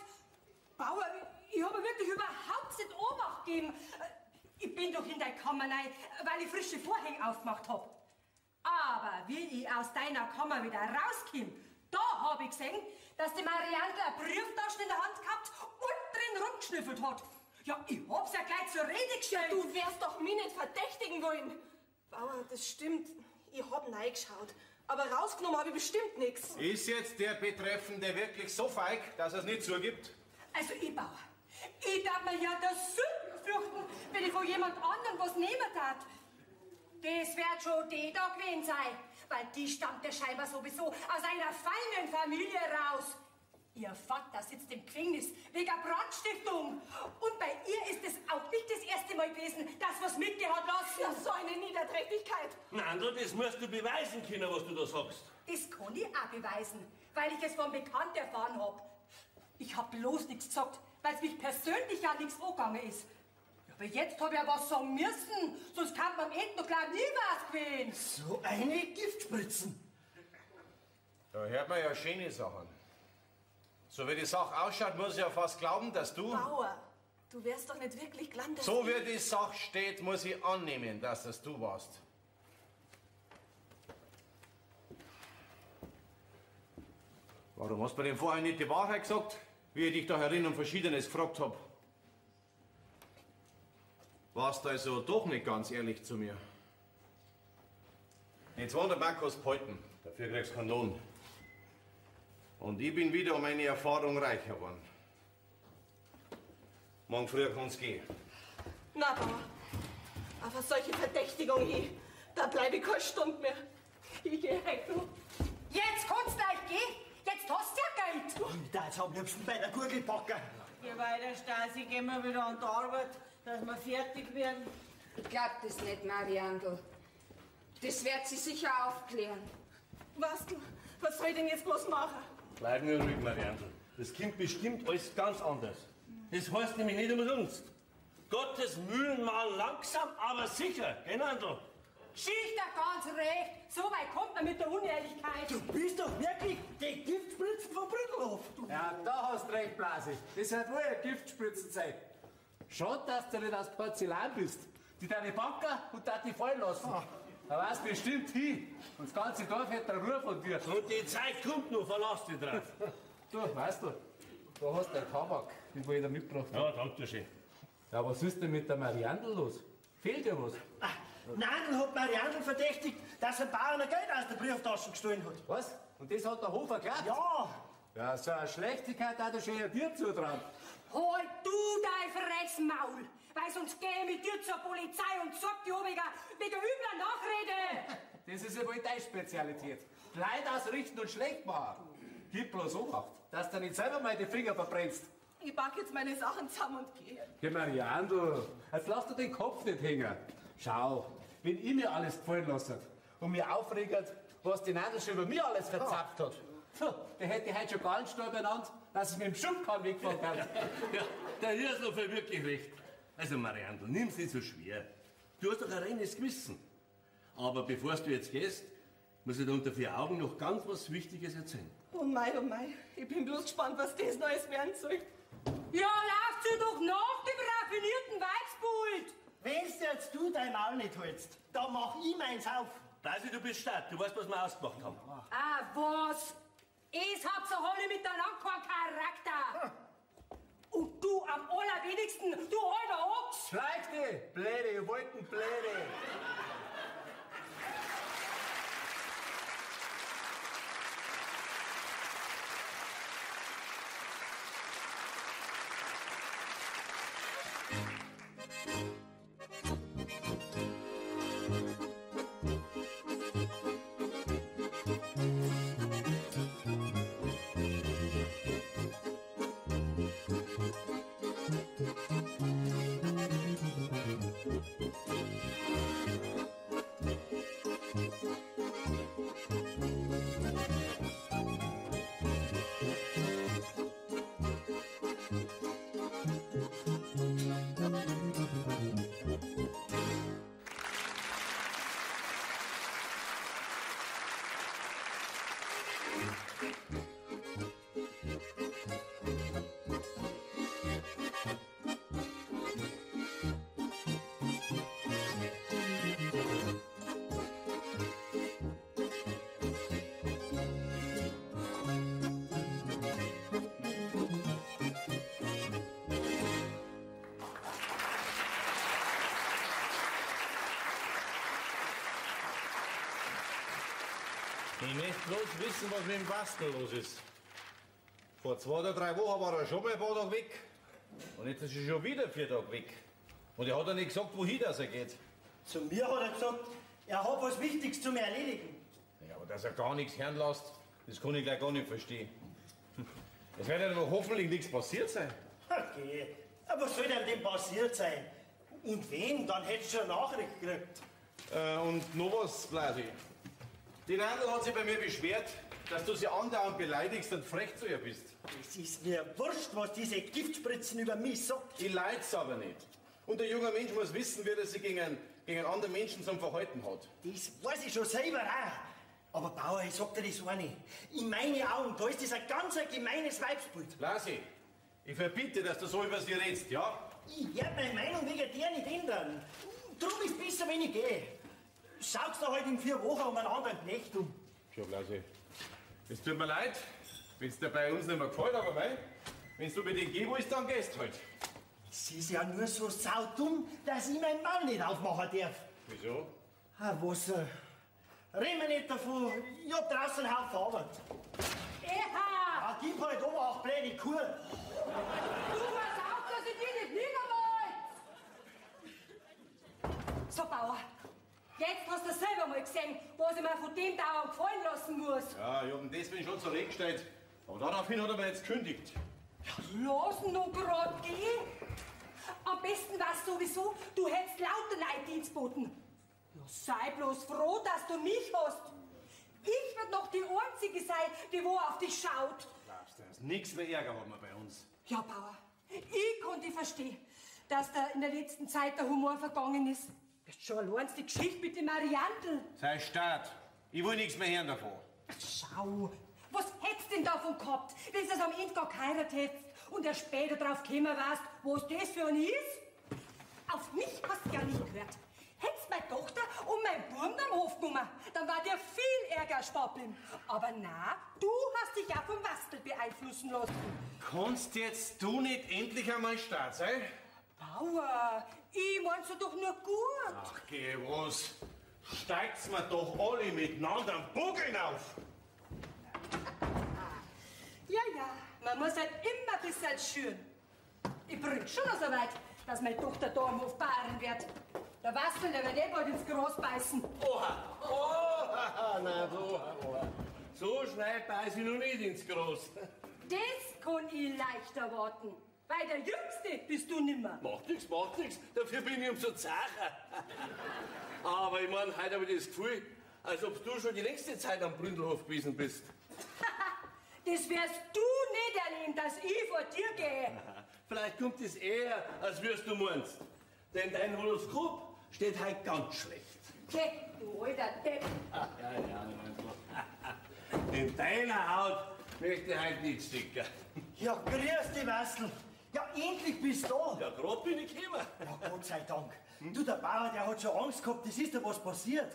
Bauer, ich habe wirklich überhaupt nicht Obacht gegeben. Ich bin doch in deine Kammer rein, weil ich frische Vorhänge aufgemacht hab. Aber wie ich aus deiner Kammer wieder rauskomm, da hab ich gesehen, dass die Mariandl eine Brieftasche in der Hand gehabt und drin rumgeschnüffelt hat. Ja, ich hab's ja gleich zur Rede gestellt.
Du wirst doch mich nicht verdächtigen wollen. Bauer, das stimmt. Ich hab reingeschaut. Aber rausgenommen hab ich bestimmt nichts.
Ist jetzt der Betreffende wirklich so feig, dass er's nicht zugibt?
Also, ich Bauer, ich darf mir ja der Sünden fürchten, wenn ich von jemand anderem was nehmen darf. Das wird schon die da gewesen sein, weil die stammt ja scheinbar sowieso aus einer feinen Familie raus. Ihr Vater sitzt im Gefängnis wegen Brandstiftung. Und bei ihr ist es auch nicht das erste Mal gewesen, dass was mitgehauen lassen.
Das ist so eine Niederträchtigkeit.
Nandl, das musst du beweisen können, was du da sagst.
Das kann ich auch beweisen, weil ich es von Bekannten erfahren hab. Ich hab bloß nichts gesagt, weil es mich persönlich ja nichts angegangen ist. Aber jetzt hab ich ja was sagen müssen, sonst kann man am Ende noch gleich nie was gewesen.
So eine Giftspritzen.
Da hört man ja schöne Sachen. So wie die Sache ausschaut, muss ich ja fast glauben, dass du...
Bauer, du wärst doch nicht wirklich gelandet.
So wie die Sache steht, muss ich annehmen, dass das du warst. Warum hast du mir denn vorher nicht die Wahrheit gesagt, wie ich dich da herin um Verschiedenes gefragt hab? Warst also doch nicht ganz ehrlich zu mir. Die 200 Mark hast du behalten, dafür kriegst du keinen Lohn. Und ich bin wieder um eine Erfahrung reicher geworden. Morgen früh kann's gehen.
Na, Bauer, aber solche Verdächtigung hier, da bleib ich keine Stunde mehr. Ich geh heute noch.
Jetzt kannst du gleich gehen. Jetzt hast du ja Geld.
Ich darf's am liebsten bei der Gurgel packen.
Geh weiter, Stasi, gehen wir wieder an die Arbeit, dass wir fertig werden.
Ich glaub das nicht, Mariandl. Das wird sie sicher aufklären.
Wastl, was soll ich denn jetzt bloß machen?
Bleib nur ruhig, Mariandl. Das kommt bestimmt alles ganz anders. Das heißt nämlich nicht umsonst. Gottes Mühlen mahlen langsam, aber sicher, gell, Nandl?
Schicht da ganz recht. So weit kommt man mit der Unehrlichkeit.
Du bist doch wirklich die Giftspritzen vom Brünnelhof.
Ja, da hast du recht, Blasi. Das wird wohl eine Giftspritzen sein. Schade, dass du nicht aus Porzellan bist. Die deine Banker und da die fallen lassen. Da warst bestimmt hin. Und das ganze Dorf hätte eine Ruhe von dir.
Und die Zeit kommt noch, verlass dich drauf.
Du, weißt du, da hast du einen Tabak, den ich da mitgebracht habe.
Ja, danke schön.
Ja, was ist denn mit der Mariandl los? Fehlt dir was?
Ah, Nandl hat Mariandl verdächtigt, dass ein Bauer noch Geld aus der Brieftasche gestohlen hat.
Was? Und das hat der Hofer geglaubt?
Ja.
Ja, so eine Schlechtigkeit hat er schon eher dir zutrauen.
Halt du dein Fressmaul, weil sonst geh ich mit dir zur Polizei und sag dir wegen übler Nachrede.
Das ist ja wohl deine Spezialität. Leid ausrichten und schlecht machen. Gib bloß Obacht, dass du nicht selber mal die Finger verbrennst.
Ich pack jetzt meine Sachen zusammen und gehe.
Geh, Mariandl, jetzt lass du den Kopf nicht hängen. Schau, wenn ich mir alles gefallen lasse und mir aufregert, was die Nandl schon über mir alles verzapft hat, So, der hätte heute schon ganz schnell benannt, dass ich mit dem Schubkarren wegfahren kann.
Ja, der Hirsl hat wirklich recht. Also, Mariandl, nimm's nicht so schwer. Du hast doch ein reines Gewissen. Aber bevor du jetzt gehst, muss ich dir unter vier Augen noch ganz was Wichtiges erzählen.
Oh mei, oh mei, ich bin bloß gespannt, was das Neues werden soll.
Ja, lauft sie doch nach dem raffinierten Weibsbult.
Wenn's jetzt du dein Maul nicht hältst, dann mach ich meins auf.
Blasi, du bist stark. Du weißt, was wir ausgemacht haben.
Ah, was? Es habt ihr alle miteinander keinen Charakter. Und du am allerwenigsten, du alter Ochs.
Schweig dich, blöde Wolkenblöde.
Ich möchte bloß wissen, was mit dem Bastel los ist. Vor 2 oder 3 Wochen war er schon mal ein paar Tage weg. Und jetzt ist er schon wieder 4 Tage weg. Und er hat ja nicht gesagt, wohin das er geht.
Zu mir hat er gesagt, er hat was Wichtiges zum Erledigen.
Ja, aber dass er gar nichts hören lässt, das kann ich gleich gar nicht verstehen. Es wird ja aber hoffentlich nichts passiert sein.
Okay, aber was soll denn dem passiert sein? Und wenn, dann hättest du schon eine Nachricht gekriegt.
Und noch was, Blasi. Die Nandl hat sich bei mir beschwert, dass du sie andauernd beleidigst und frech zu ihr bist.
Es ist mir wurscht, was diese Giftspritzen über mich sagt.
Ich leid's aber nicht. Und der junge Mensch muss wissen, wie er sich gegen einen anderen Menschen zum Verhalten hat.
Das weiß ich schon selber auch. Aber Bauer, ich sag dir das eine. In meinen Augen, da ist das ein ganz ein gemeines Weibsbild.
Blasi, ich verbitte, dass du so über sie redest, ja?
Ich werde meine Meinung wegen der nicht ändern. Drum ist besser, wenn ich gehe. Schaust du halt in 4 Wochen um einen anderen Knecht um.
Schon, Blasi. Es tut mir leid, wenn's dir bei uns nicht mehr gefällt, aber mei, wenn du mit dem gehen willst, dann gehst halt.
Es ist ja nur so saudumm, dass ich mein Maul nicht aufmachen darf.
Wieso?
Ah, was? Reden wir nicht davon. Ich hab draußen einen Haufen Arbeit.
Eha!
Ja, gib halt Obacht, blöde Kuh.
Du pass auf, dass ich dich nicht niederwollt! So, Bauer. Jetzt hast du selber mal gesehen, was ich mir von dem dauernd gefallen lassen muss.
Ja, ich hab ihn deswegen schon zurückgestellt. Aber daraufhin hat er mir jetzt gekündigt.
Ja, lass ihn noch grad gehen. Am besten war's sowieso, du hättest lauter neue Dienstboten. Ja, sei bloß froh, dass du mich hast. Ich werd noch die Einzige sein, die wo auf dich schaut.
Glaubst du das? Nix mehr Ärger haben wir bei uns.
Ja, Bauer, ich konnte verstehen, dass da in der letzten Zeit der Humor vergangen ist. Schon allein die Geschichte mit dem Mariandl.
Sei stark. Ich will nichts mehr hören davon.
Schau, was hättest denn davon gehabt, wenn du das am Ende gar geheiratet hättest und erst später drauf gekommen warst, was das für ein ist? Auf mich hast du ja nicht gehört. Hättest meine Tochter und mein Burm am Hof genommen, dann war dir viel Ärger erspart geblieben. Aber na, du hast dich auch vom Wastel beeinflussen lassen.
Kannst jetzt du nicht endlich einmal stark sein?
Bauer, ich mein's doch nur gut.
Ach geh, was? Steigt's mir doch alle miteinander am Bogen auf!
Ja, ja, man muss halt immer ein bisschen schüren. Ich bring schon noch so weit, dass meine Tochter da am Hof Bauerin wird. Der Wastel, der wird eh bald ins Gras beißen.
Oha! Oha! Nein, oha, oha. So schnell beiß ich noch nicht ins Gras.
Das kann ich leicht erwarten. Weil der Jüngste bist du nimmer.
Macht nix, macht nix. Dafür bin ich umso zacher. Aber ich mein, heute hab ich das Gefühl, als ob du schon die längste Zeit am Bründelhof gewesen bist.
Das wirst du nicht erleben, dass ich vor dir gehe.
Vielleicht kommt es eher, als wirst du meinst. Denn dein Horoskop steht heute ganz schlecht.
Geh, du alter Depp.
Ja, ja, in deiner Haut möchte ich heute nicht stecken.
Ja, grüß dich, Wastl. Ja, endlich bist du da.
Ja, grad bin ich gekommen.
Ja, Gott sei Dank. Du, der Bauer, der hat schon Angst gehabt, das ist da was passiert.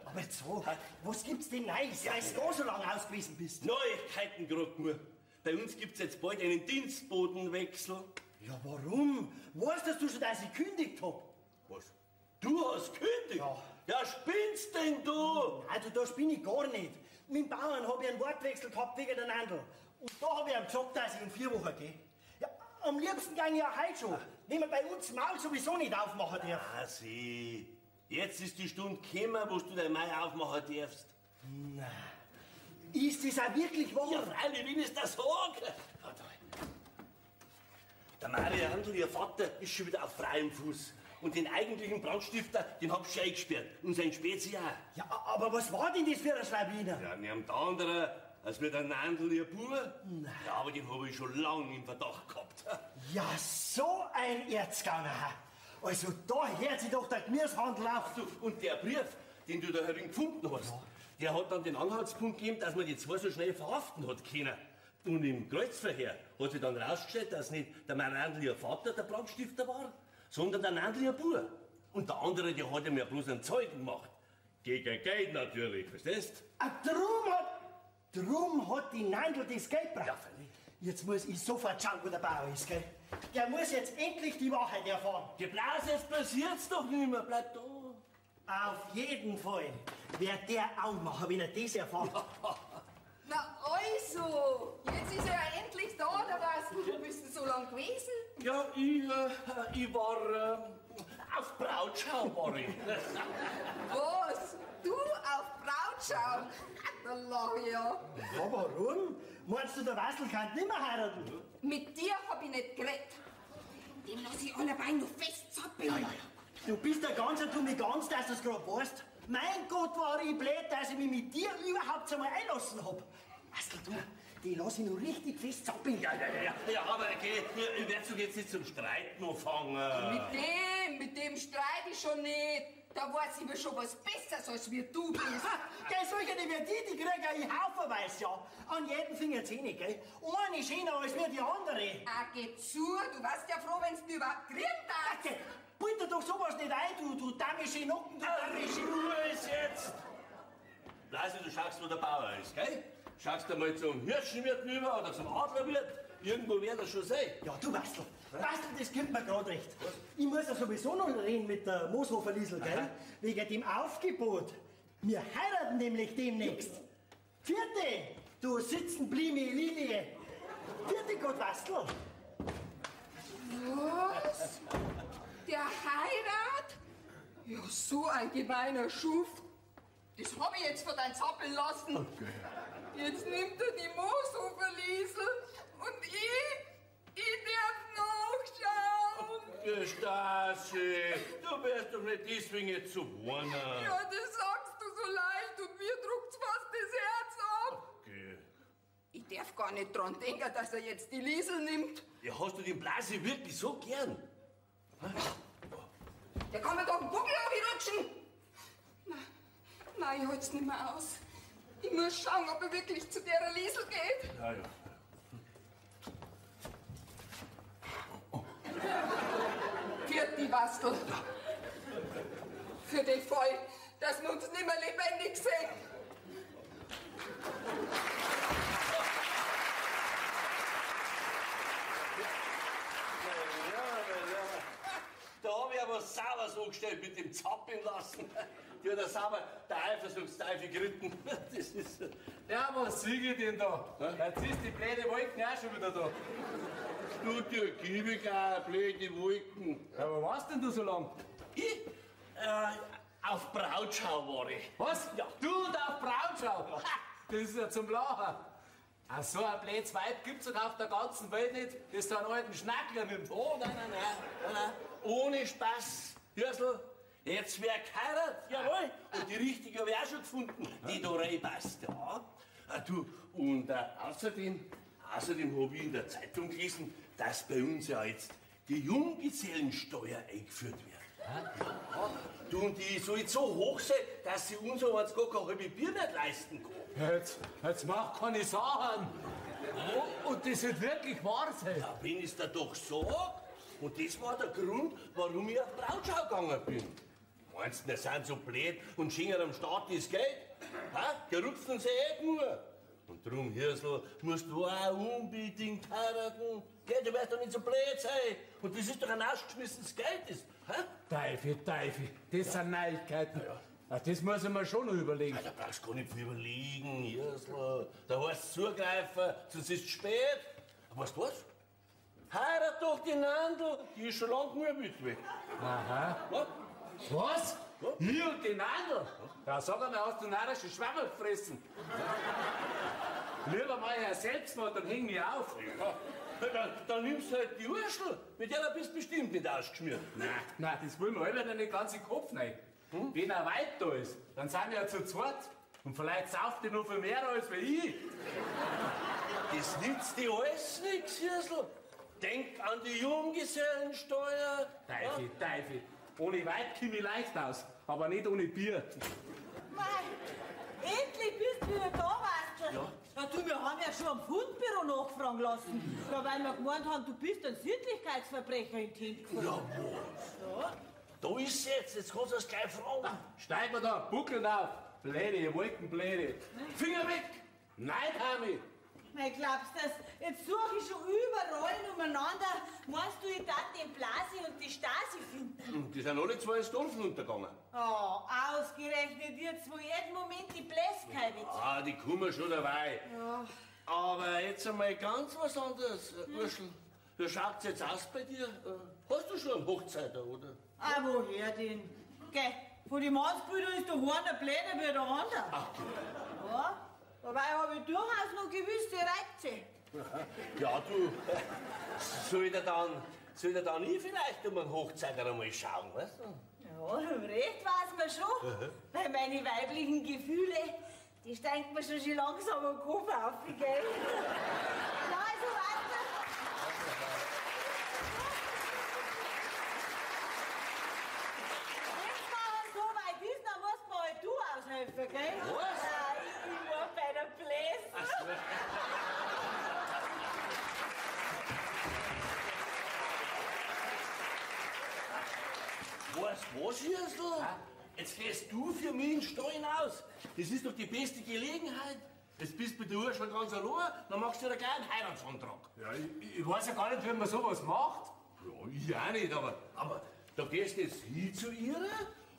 Aber jetzt so, was gibt's denn Neues, weil du da so lange aus gewesen bist?
Neuigkeiten grad nur. Bei uns gibt's jetzt bald einen Dienstbotenwechsel.
Ja, warum? Weißt du schon, dass ich gekündigt hab?
Was? Du hast gekündigt?
Ja.
Ja, spinnst denn du?
Also, da spinn ich gar nicht. Mit dem Bauern hab ich einen Wortwechsel gehabt wegen der Nandl. Und da hab ich ihm gesagt, dass ich in 4 Wochen gehe. Ja, am liebsten ging ich ja heute schon, wenn man bei uns Maul sowieso nicht aufmachen darf.
Ah, sieh. Jetzt ist die Stunde gekommen, wo du dein Maul aufmachen darfst.
Nein. Ist das auch wirklich wahr?
Ja, freilich, wenn ich das sag. Warte mal. Der Mariandl, ihr Vater, ist schon wieder auf freiem Fuß. Und den eigentlichen Brandstifter, den hab ich schon eingesperrt. Und sein Spezi auch.
Ja, aber was war denn das für ein Schlawiner?
Ja, niemand anderer als mir der Nandl, ihr Bub. Ja, aber den hab ich schon lange im Verdacht gehabt.
Ja, so ein Erzgauner. Also da hört sich doch der Gemüsehandel auf.
Du, und der Brief, den du da herin gefunden hast, ja, der hat dann den Anhaltspunkt gegeben, dass man die zwei so schnell verhaften hat können. Und im Kreuzverkehr hat sich dann rausgestellt, dass nicht der Mariandl, ihr Vater, der Brandstifter war, sondern der Nandl, ihr Bub. Und der andere, der hat ihm ja bloß einen Zeugen gemacht. Gegen Geld natürlich, verstehst?
Ah, drum hat die Nandl das Geld gebracht.
Ja, freilich.
Jetzt muss ich sofort schauen, wo der Bauer ist, gell? Der muss jetzt endlich die Wahrheit erfahren.
Geblasen, jetzt passiert's doch nicht mehr. Bleib da.
Auf jeden Fall wird der auch machen, wenn er das erfährt.
Na also, jetzt ist er ja endlich da, der Wastl. Wo bist du so lang gewesen?
Ja, ich war auf Brautschau, war ich.
Was? Du auf Brautschau? Da lach ich ja.
Ja, warum? Meinst du, der Wastl kann nicht mehr heiraten?
Mit dir hab ich nicht geredet. Dem lass ich alleweil noch fest zappeln.
Ja, ja, ja. Du bist ja ganz und du mich ganz, dass du's grad weißt. Mein Gott, war ich blöd, dass ich mich mit dir überhaupt einmal einlassen hab. Wastl, du, die lass ich noch richtig fest zappeln.
Ja, ja, ja, ja, aber okay, ich werd doch jetzt nicht zum Streiten anfangen.
Mit dem streit ich schon nicht. Da weiß ich mir schon was Besseres, als wie du bist.
Gell, solche, die wie die, die kriegen ich haufenweise, ja. An jedem Finger Zähne, gell. Eine schöner als wie die andere.
Ah, geh zu, du warst ja froh, wenn's du überhaupt kriegen darfst.
Okay, bitte doch sowas nicht ein, du damische Nocken, du damische...
Ruhe ist jetzt! Blasi, du schaust, wo der Bauer ist, gell? Schaust einmal zum Hirschenwirt rüber oder zum Adlerwirt. Irgendwo wird das schon sein.
Ja, du Wastl, Wastl, das kommt mir grad recht. Was? Ich muss ja sowieso noch reden mit der Mooshofer Liesl, gell? Aha. Wegen dem Aufgebot. Wir heiraten nämlich demnächst. Vierte, du sitzenbliebe Lilie. Vierte Gott, Wastl.
Was? Der Heirat? Ja, so ein gemeiner Schuft. Das hab ich jetzt von dein Zappeln lassen.
Okay.
Jetzt nimmt er die Mooshofer Liesl und ich darf nachschauen.
Stasi, du wirst doch nicht deswegen jetzt so weinen.
Ja, das sagst du so leicht und mir druckt's fast das Herz ab.
Okay.
Ich darf gar nicht dran denken, dass er jetzt die Liesl nimmt.
Ja, hast du den Blasi wirklich so gern?
Der kann mir doch den Buckel rutschen. Nein, nein, ich halt's nicht mehr aus. Ich muss schauen, ob er wirklich zu der Liesl geht.
Ja, ja.
Vierte Wastl. Für den Fall, dass wir uns nicht mehr lebendig sehen.
Ja, ja, ja. Da hab ich aber sauber angestellt mit dem Zappeln lassen. Die hat ja sauber der Eifersuchtsteufel geritten. Das ist...
Ja, was sehe ich denn da? Jetzt ist die blöde Wolken auch schon wieder da.
Du, dir gebe ich keine blöde Wolken.
Ja, aber warst denn du so lang?
Ich? Auf Brautschau war ich.
Was?
Ja.
Du und auf Brautschau? Das ist ja zum Lachen. Ach, so ein blödes Weib gibt's doch auf der ganzen Welt nicht, das da einen alten Schnackler nimmt.
Oh, nein, nein, nein, nein, nein. Ohne Spaß. Hirsl, jetzt wär geheiratet, jawohl. Und die richtige hab ich auch schon gefunden, die da reinpasst, ja. Ah, du, und außerdem habe ich in der Zeitung gelesen, dass bei uns ja jetzt die Junggesellensteuer eingeführt wird. Ja. Du, und die soll jetzt so hoch sein, dass sie uns aber jetzt gar kein halbes Bier nicht leisten kann.
Jetzt mach keine Sachen. Und das wird wirklich wahr sein.
Ja, wenn ich's dir doch sag. Und das war der Grund, warum ich auf Brautschau gegangen bin. Meinst du, die sind so blöd und schenken am Staat das Geld? Ha? Die rupfen sie eh nur. Und drum, Hirsl, musst du auch unbedingt heiraten. Gell, du wirst doch nicht so blöd sein. Und das ist doch ein ausgeschmissenes Geld. Das, hä?
Teufel, Teufel, das sind Neuigkeiten. Ja. Ach, das muss ich mir schon noch überlegen.
Ja, da brauchst du gar nicht viel überlegen, Hirsl. Da heißt es zugreifen, sonst ist es spät. Aber weißt du was? Heirat doch die Nandl, die ist schon lange genug Witwe.
Aha.
Was?
Was?
Ja?
Ich und die Nandl? Ja, sag einmal, hast du narrische Schwammerl gefressen? Lieber mal Herr Selbstmord, dann häng mich auf.
Ja. Dann nimmst du halt die Urschel, mit der bist du bestimmt nicht ausgeschmiert.
Nein, nein, das wollen wir alle nicht ganz in den Kopf rein. Hm? Wenn er weit da ist, dann sind wir ja zu zweit. Und vielleicht sauft die noch viel mehr als wie ich.
Das nützt dir alles nichts, Hirsl. Denk an die Junggesellensteuer.
Teufel, ja? Teufel. Ohne Weib komme ich leicht aus, aber nicht ohne Bier.
Mei, endlich bist du wieder da, Wastl.
Ja.
Ja, du, wir haben ja schon am Fundbüro nachfragen lassen. Ja, weil wir gemeint haben, du bist ein Sittlichkeitsverbrecher in die Hände gefallen.
Ja, was?
Ja.
Da ist sie jetzt, jetzt kannst du es gleich fragen.
Steig mal da, buckeln auf. Blöde, Wolkenblöde. Finger weg! Nein, Hami!
Mei, glaubst du das? Jetzt suche ich schon überall umeinander. Meinst du, ich darf den Blasi und die Stasi finden?
Die sind alle zwei ins Dorf untergegangen.
Oh, ausgerechnet jetzt, wo jeden Moment die Bläskeit wird.
Ah, die kommen schon dabei.
Ja.
Aber jetzt einmal ganz was anderes, Urschel. Wie schaut's jetzt aus bei dir? Hast du schon einen Hochzeiter, oder?
Ah, woher denn? Gell, von den Mannsbrüdern ist der einer blöder wie der andere.
Ach,
ja. Dabei habe ich durchaus noch gewisse Reize.
Ja, du, soll der dann ich vielleicht um einen Hochzeiter einmal schauen, weißt du?
Ja, recht weiß man schon.
Mhm.
Weil meine weiblichen Gefühle, die steigen mir schon langsam am Kopf auf, gell? Na, also warte. Wenn's mal so weit ist, dann musst mir halt du aushelfen, gell?
Was?
Ich war bei der Bläs.
Ach so. Weißt du was, Hirsl? Jetzt gehst du für mich in den Stall hinaus. Das ist doch die beste Gelegenheit. Jetzt bist du mit der Uhr schon ganz allein, dann machst du dir gleich einen Heiratsantrag.
Ja, ich weiß ja gar nicht, wie man sowas macht.
Ja, ich auch nicht, aber da gehst du jetzt hin zu ihr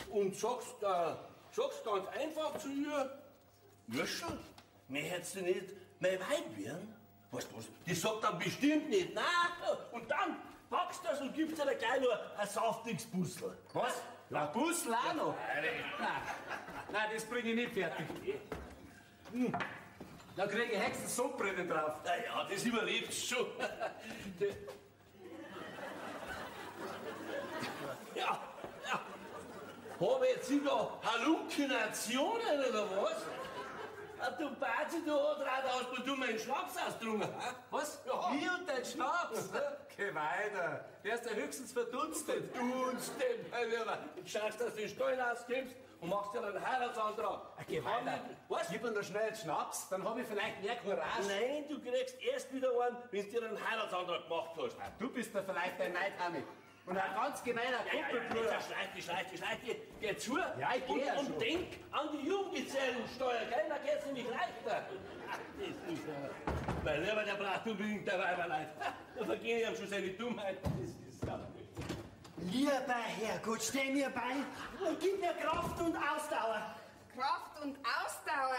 und sagst ganz einfach zu ihr, Urschel, möchtest du nicht mein Weib werden? Weißt du was, die sagt dann bestimmt nicht nein. Und dann packst du das und gibst ihr gleich noch ein saftiges Bussel.
Was? Ja, ein Bussel auch noch?
Nein,
nein, das bringe ich nicht fertig. Hm. Da kriege ich höchstens Sodbrennen drauf.
Na ja, das überlebst du schon. Ja, ja. Hab ich jetzt da Halluzinationen oder was? Ah, du Bazi, du hast mir du meinen Schnaps ausgetrunken.
Was?
Ja.
Ich und dein Schnaps? Geh weiter. Der ist ja höchstens verdunstet.
Verdunstet, mein Lieber. Jetzt schaust du, dass du den Stall rauskommst und machst dir einen Heiratsantrag.
Geh weiter.
Was?
Gib mir noch schnell einen Schnaps, dann hab ich vielleicht mehr Courage.
Nein, du kriegst erst wieder einen, wenn du dir einen Heiratsantrag gemacht hast.
Ah, du bist da vielleicht ein Neidhami. Und ein ganz gemeiner Kumpelbruder.
Ja, schleich dich. Geh zu.
Ja, ich geh ja
und
schon.
denk an die Junggesellensteuer, gell? Da geht's nämlich leichter. Ach, das ist ja... Mein Lieber, der braucht unbedingt der Weiberleid. Da vergehe ich ihm schon seine Dummheit. Das ist ja nicht.
Lieber Herrgott, steh mir bei und gib mir Kraft und Ausdauer.
Kraft und Ausdauer?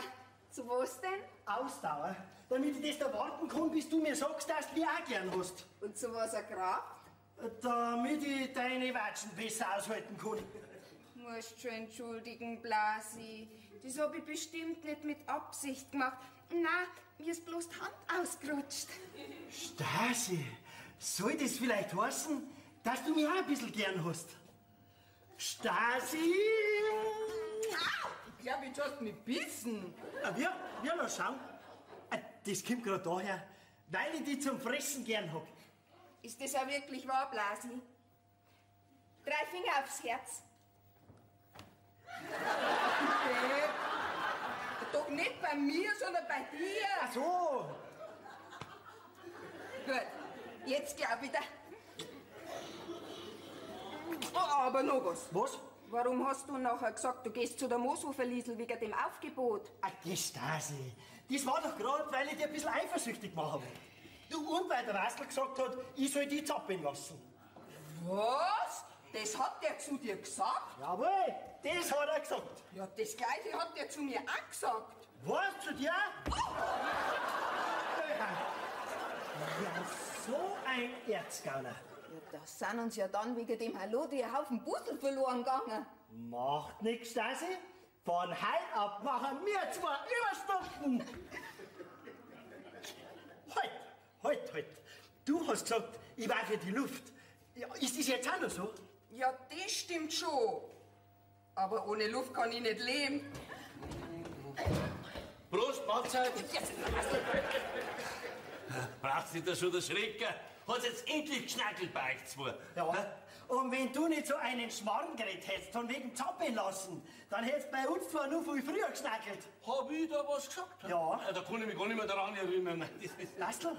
Zu was denn?
Ausdauer? Damit ich das da warten kann, bis du mir sagst, dass du mich auch gern hast.
Und zu was eine Kraft?
Damit ich deine Watschen besser aushalten kann.
Musst schon entschuldigen, Blasi. Das hab ich bestimmt nicht mit Absicht gemacht. Na, mir ist bloß die Hand ausgerutscht.
Stasi, soll das vielleicht heißen, dass du mich auch ein bisschen gern hast? Stasi!
Au! Ich glaub, ich hast mich bissen.
Ah, wir lass schauen. Das kommt gerade daher, weil ich die zum Fressen gern hab.
Ist das auch wirklich wahr, Blasi? 3 Finger aufs Herz. Okay. Doch nicht bei mir, sondern bei dir.
Ach so.
Gut, jetzt glaub ich dir. Oh, aber noch was.
Was?
Warum hast du nachher gesagt, du gehst zu der Mooshofer Liesl wegen dem Aufgebot?
Ah, das Stasi. Das war doch gerade, weil ich dir ein bisschen eifersüchtig machen wollte. Du, und weil der Wastl gesagt hat, ich soll die zappeln lassen.
Was? Das hat der zu dir gesagt?
Jawohl, das hat er gesagt.
Ja, das Gleiche hat der zu mir auch gesagt.
Was, zu dir? Oh! Ja, so ein Erzgauner.
Ja, da sind uns ja dann wegen dem Hallo die Haufen Busel verloren gegangen.
Macht nix, Stasi. Von heut ab machen wir 2 Überstunden. Halt, halt, halt. Du hast gesagt, ich war für die Luft. Ja, ist das jetzt auch noch so?
Ja, das stimmt schon. Aber ohne Luft kann ich nicht leben.
Prost, Mahlzeit. Braucht sich da schon der Schrecker? Hat's jetzt endlich geschnackelt bei euch zwei?
Ja. Und wenn du nicht so einen Schmarrn geredet hättest, von wegen zappeln lassen, dann hättest bei uns zwar nur viel früher geschnackelt.
Hab ich da was gesagt?
Ja.
Ja, da kann ich mich gar nicht mehr daran erinnern.
Lastl,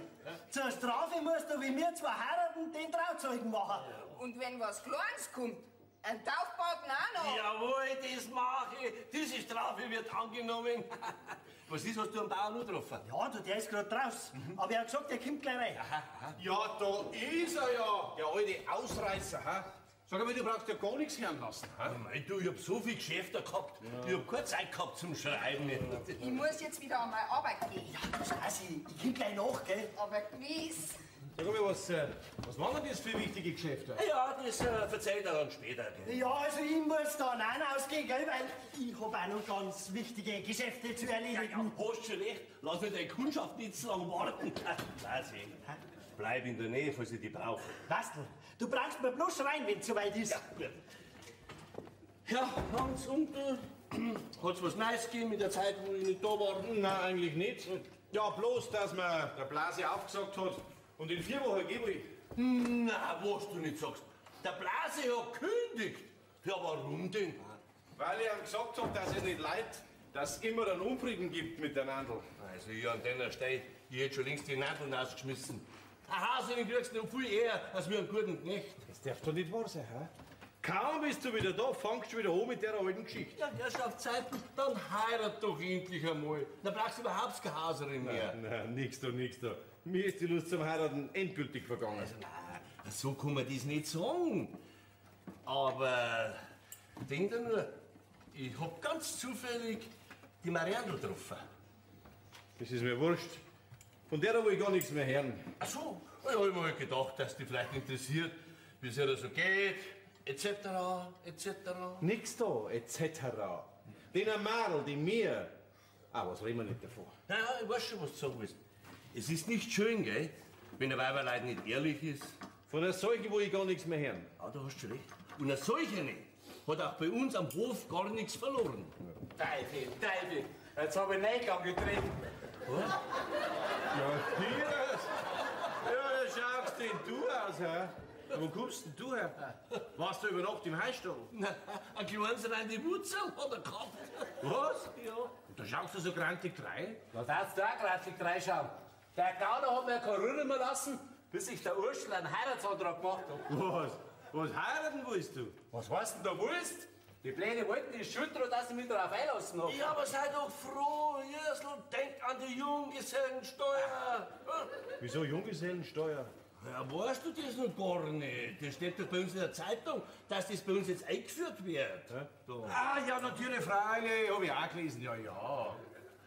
zur Strafe musst du, wie wir zwei heiraten, den Trauzeugen machen.
Und wenn was Kleines kommt, ein Taufpaten auch noch.
Jawohl, das mache ich. Diese Strafe wird angenommen. Was ist, hast du am Bauern noch getroffen?
Ja, du, der ist gerade draus. Mhm. Aber er hat gesagt, der kommt gleich rein.
Aha, aha.
Ja, da ist er ja, der alte Ausreißer. Ha? Sag einmal, du brauchst ja gar nichts hören lassen.
Ha? Mei, du, ich hab so viel Geschäfte gehabt. Ja. Ich hab keine Zeit gehabt zum Schreiben.
Ja. Ich muss jetzt wieder an meine Arbeit gehen.
Ja, du Stasi, ich komm gleich nach, gell?
Aber gewiss.
Sag mal, was waren denn das für wichtige Geschäfte?
Ja, das verzeiht er dann später. Gell?
Ja, also ich muss dann auch rausgehen, gell, weil ich hab auch noch ganz wichtige Geschäfte zu erledigen.
Ja, ja, hast schon recht. Lass mir deine Kundschaft nicht zu lange warten. Blasi, bleib in der Nähe, falls ich dich brauche.
Wastl, du brauchst mir bloß rein, wenn's soweit ist.
Ja, gut. Ja, Hans, und hat's was Neues gegeben in der Zeit, wo ich nicht da war?
Nein, eigentlich nicht. Ja, bloß, dass mir der Blasi aufgesagt hat, und in 4 Wochen gebe ich.
Na, was du nicht sagst. Der Blasi hat gekündigt. Ja, warum denn?
Weil ich ihm gesagt hab, dass es nicht leid, dass es immer einen Unfrieden gibt mit der Nandl.
Also ich an deiner Stelle, ich hätte schon längst die Nandl rausgeschmissen. Ein Hase, den kriegst du noch viel eher, als wir einen guten Knecht.
Das darf doch nicht wahr sein, hä? Kaum bist du wieder da, fangst du wieder an mit der alten Geschichte.
Ja, Herrschaftszeiten, dann heirat doch endlich einmal. Dann brauchst du überhaupt keine Haserin mehr.
Nein, nein, nix da, nix da. Mir ist die Lust zum Heiraten endgültig vergangen.
Also, nein, so kann man das nicht sagen. Aber denk dir nur, ich hab ganz zufällig die Marianne getroffen.
Das ist mir wurscht. Von der will ich gar nichts mehr hören.
Ach so, ich hab mir halt gedacht, dass die vielleicht interessiert, wie es ihr so geht, etc., etc.
Nix da, etc. Den Amarl, die mir. Ah, was reden wir nicht davon?
Ja, ich weiß schon, was du sagen willst. Es ist nicht schön, gell, wenn der Weiberleid nicht ehrlich ist.
Von einer solchen will ich gar nichts mehr hören.
Ja, da hast du recht. Und eine solche hat auch bei uns am Hof gar nichts verloren.
Teufel, Teufel, jetzt hab ich Neugang getreten.
Was? Ja, Tiers. Ja, da schaust denn du aus, hä? Wo kommst denn du her? Warst du über Nacht im Heistall?
Nein, ein kleines rein die Wurzel hat er gehabt.
Was?
Ja.
Und da schaust du so grantig rein?
Da darfst du auch grantig reinschauen. Der Gauner hat mir keine Rühre mehr lassen, bis ich der Urschl einen Heiratsantrag gemacht hat.
Was? Was heiraten willst du?
Was heißt denn da willst? Die Pläne wollten die Schuld drauf, dass ich mich darauf einlassen hab.
Ja, aber sei doch froh, Jörsl, denk an die Junggesellensteuer.
Wieso Junggesellensteuer?
Ja, weißt du das noch gar nicht? Das steht doch bei uns in der Zeitung, dass das bei uns jetzt eingeführt wird.
Ja? Ah, ja, natürlich, freilich, hab ich auch gelesen, ja, ja.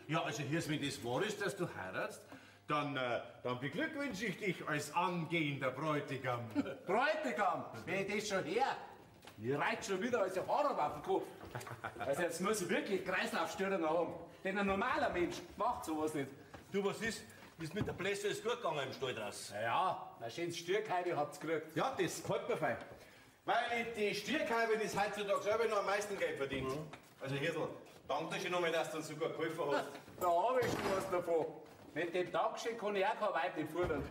Ja, also hier, wenn das wahr ist, dass du heiratst, dann beglückwünsche ich dich als angehender Bräutigam.
Bräutigam? Wenn ich das schon her? Ich reit schon wieder als Haare auf den Kopf. Also jetzt muss ich wirklich Kreislaufstörungen haben. Denn ein normaler Mensch macht sowas nicht.
Du, was ist? Ist mit der Blässe alles gut gegangen im Stall draußen?
Ja, ja, ein schönes Stierkalbe habt's gekriegt.
Ja, das gefällt mir fein. Weil die Stierkalbe das heutzutage selber noch am meisten Geld verdient. Mhm. Also Hirsel, danke dir schon nochmal, dass du uns sogar geholfen hast.
Da hab ich schon was davon. Mit dem Dankeschön kann ich auch kein Weib nicht fordern.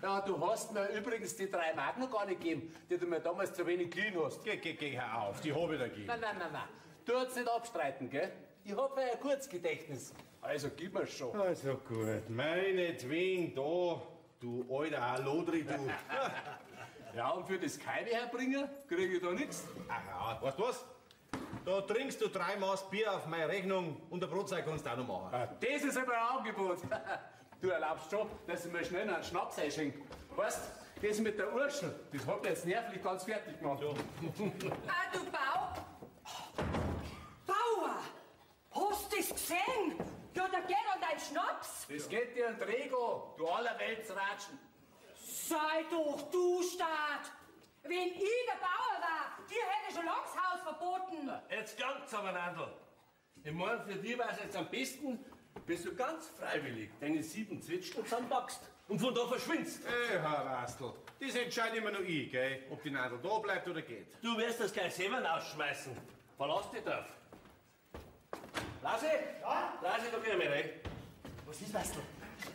Ja, du hast mir übrigens die 3 Mark noch gar nicht gegeben, die du mir damals zu wenig geliehen hast.
Geh, geh, geh, hör auf, die hab ich dir gegeben.
Nein, nein, nein, nein. Du hast nicht abstreiten, gell? Ich hab ja ein gutes Gedächtnis. Also gib mir's schon.
Also gut, meinetwegen da, du alter Halodri, du.
Ja, und für das Keime herbringen, krieg ich da nichts.
Ach ja, weißt du was? Da trinkst du 3 Maß Bier auf meine Rechnung und eine Brotzeit kannst du auch noch machen.
Ah, das ist aber ein Angebot. Du erlaubst schon, dass ich mir schnell noch einen Schnaps einschenke. Weißt du, das mit der Urschel, das hat mich jetzt nervlich ganz fertig gemacht. Ja.
Ah, du Bauer! Hast du das gesehen? Ja, da geht an dein Schnaps.
Das geht dir an Drego, du Allerweltsratschen.
Sei doch du Staat! Wenn ich der Bauer war, dir hätte ich schon lange das Haus verboten.
Jetzt gang's aber, Nandl. Ich mein, für dich war's jetzt am besten, bis du ganz freiwillig deine 7 Zwetschgen zusammenpackst und von da verschwindest.
Ey, Herr Wastl, das entscheide immer nur ich, gell? Ob die Nandl da bleibt oder geht.
Du wirst das gleich selber rausschmeißen. Verlass dich drauf. Lasi?
Ja?
Lasi, da geh ich mal rein.
Was ist, Wastl?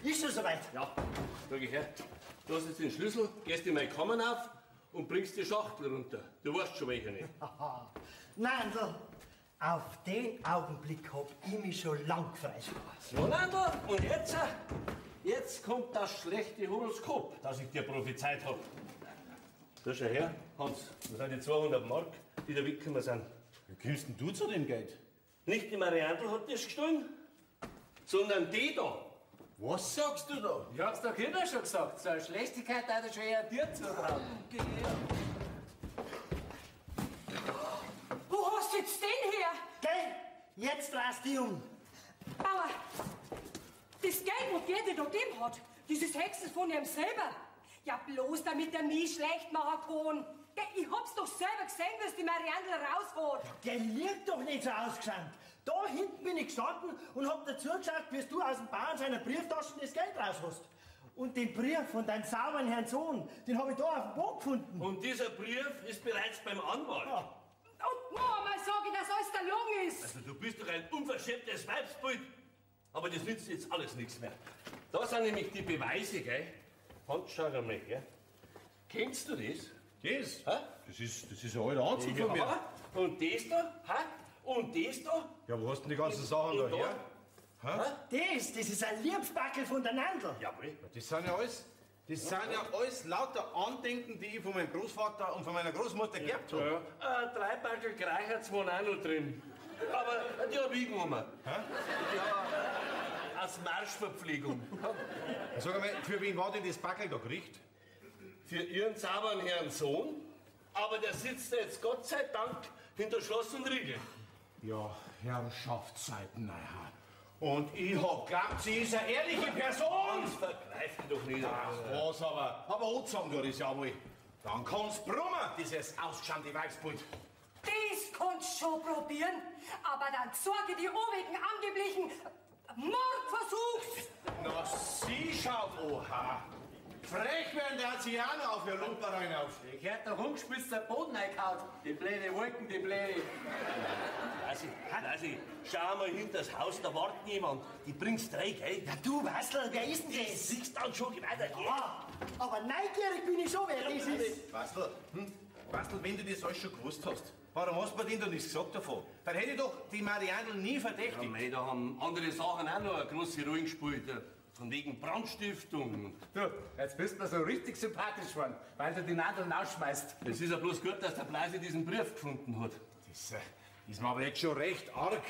Ist schon soweit?
Ja, schau ich her. Du hast jetzt den Schlüssel, gehst in meine Kammer auf und bringst die Schachtel runter. Du weißt schon, welche nicht.
Nandl, auf den Augenblick hab ich mich schon lang gefreut.
So, Nandl, und jetzt? Jetzt kommt das schlechte Horoskop, das ich dir prophezeit hab. Da schau her, Hans, das sind die 200 Mark, die da weggekommen sind.
Wie kommst denn du zu dem Geld?
Nicht die Mariandl hat das gestohlen, sondern die da.
Was sagst du da?
Ich hab's doch immer schon gesagt. So eine Schlechtigkeit hat er schon eher dir zutrauen.
Wo hast du jetzt den her?
Gell? Jetzt drehst du dich um.
Bauer, das Geld, was der dir da gegeben hat, dieses Hexen von ihm selber. Ja, bloß damit er mich schlecht machen kann. Gell, ich hab's doch selber gesehen, was die Mariandl rausholt.
Der liegt doch nicht so ausgeschankt. Da hinten bin ich gestanden und hab dazu geschaut, wie du aus dem Bauern seiner Brieftaschen das Geld raus hast. Und den Brief von deinem sauberen Herrn Sohn, den hab ich da auf dem Boden gefunden.
Und dieser Brief ist bereits beim Anwalt.
Ja.
Und noch einmal sag ich, dass alles der Lung ist.
Also du bist doch ein unverschämtes Weibsbild. Aber das nützt jetzt alles nichts mehr. Da sind nämlich die Beweise, gell? Hans, schau einmal her. Kennst du das?
Das?
Hä?
Das ist ein alter Anzug von mir.
Und das da? Hä? Und das da?
Ja, wo hast du denn die ganzen Sachen da her?
Hä? Das ist ein Liebsbackel von der Nandl.
Jawohl.
Das sind ja alles, lauter Andenken, die ich von meinem Großvater und von meiner Großmutter geerbt habe.
Ja. 3 Backel Kreicherts waren auch noch drin. Aber die hab ich genommen.
Hä?
Ja, als Marschverpflegung.
Sag einmal, für wen war denn das Backel da gerichtet?
Für ihren sauberen Herrn Sohn. Aber der sitzt jetzt Gott sei Dank hinter Schloss und Riegel.
Ja, Herrschaftszeiten, naja. Und ich hab geglaubt, sie ist eine ehrliche Person.
Das vergreift dich doch nicht.
Ach, was aber. Aber angezogen tut es ja wohl. Dann kannst brummen, dieses ausgeschamte Weibsbild.
Das kannst du schon probieren. Aber dann sorge die wegen angeblichen Mordversuchs.
Na, sie schaut, oha. Frech werden der hat sich auch noch auf ihr Lumperein auf.
Ich hätte doch umgespitzt den Boden reingehauen. Die blöde Wolken, die blöde.
Lasi, Lasi, schau mal hinter das Haus, da wartet niemand. Die bringst drei, gell?
Ja, du, Wastl, wer ist denn das?
Siehst dann schon, geh weiter, geh.
Ja, aber neugierig bin ich schon, wer das ist.
Wastl, Wastl, wenn du das alles schon gewusst hast, warum hast du mir denn da nichts gesagt davon? Dann hätte ich doch die Mariandl nie verdächtigt.
Ja, mei, da haben andere Sachen auch noch eine große Rolle gespielt. Von wegen Brandstiftung.
Du, jetzt bist du mir so richtig sympathisch geworden, weil du die Nadeln ausschmeißt.
Es ist ja bloß gut, dass der Blasi diesen Brief gefunden hat.
Das ist mir aber jetzt schon recht arg,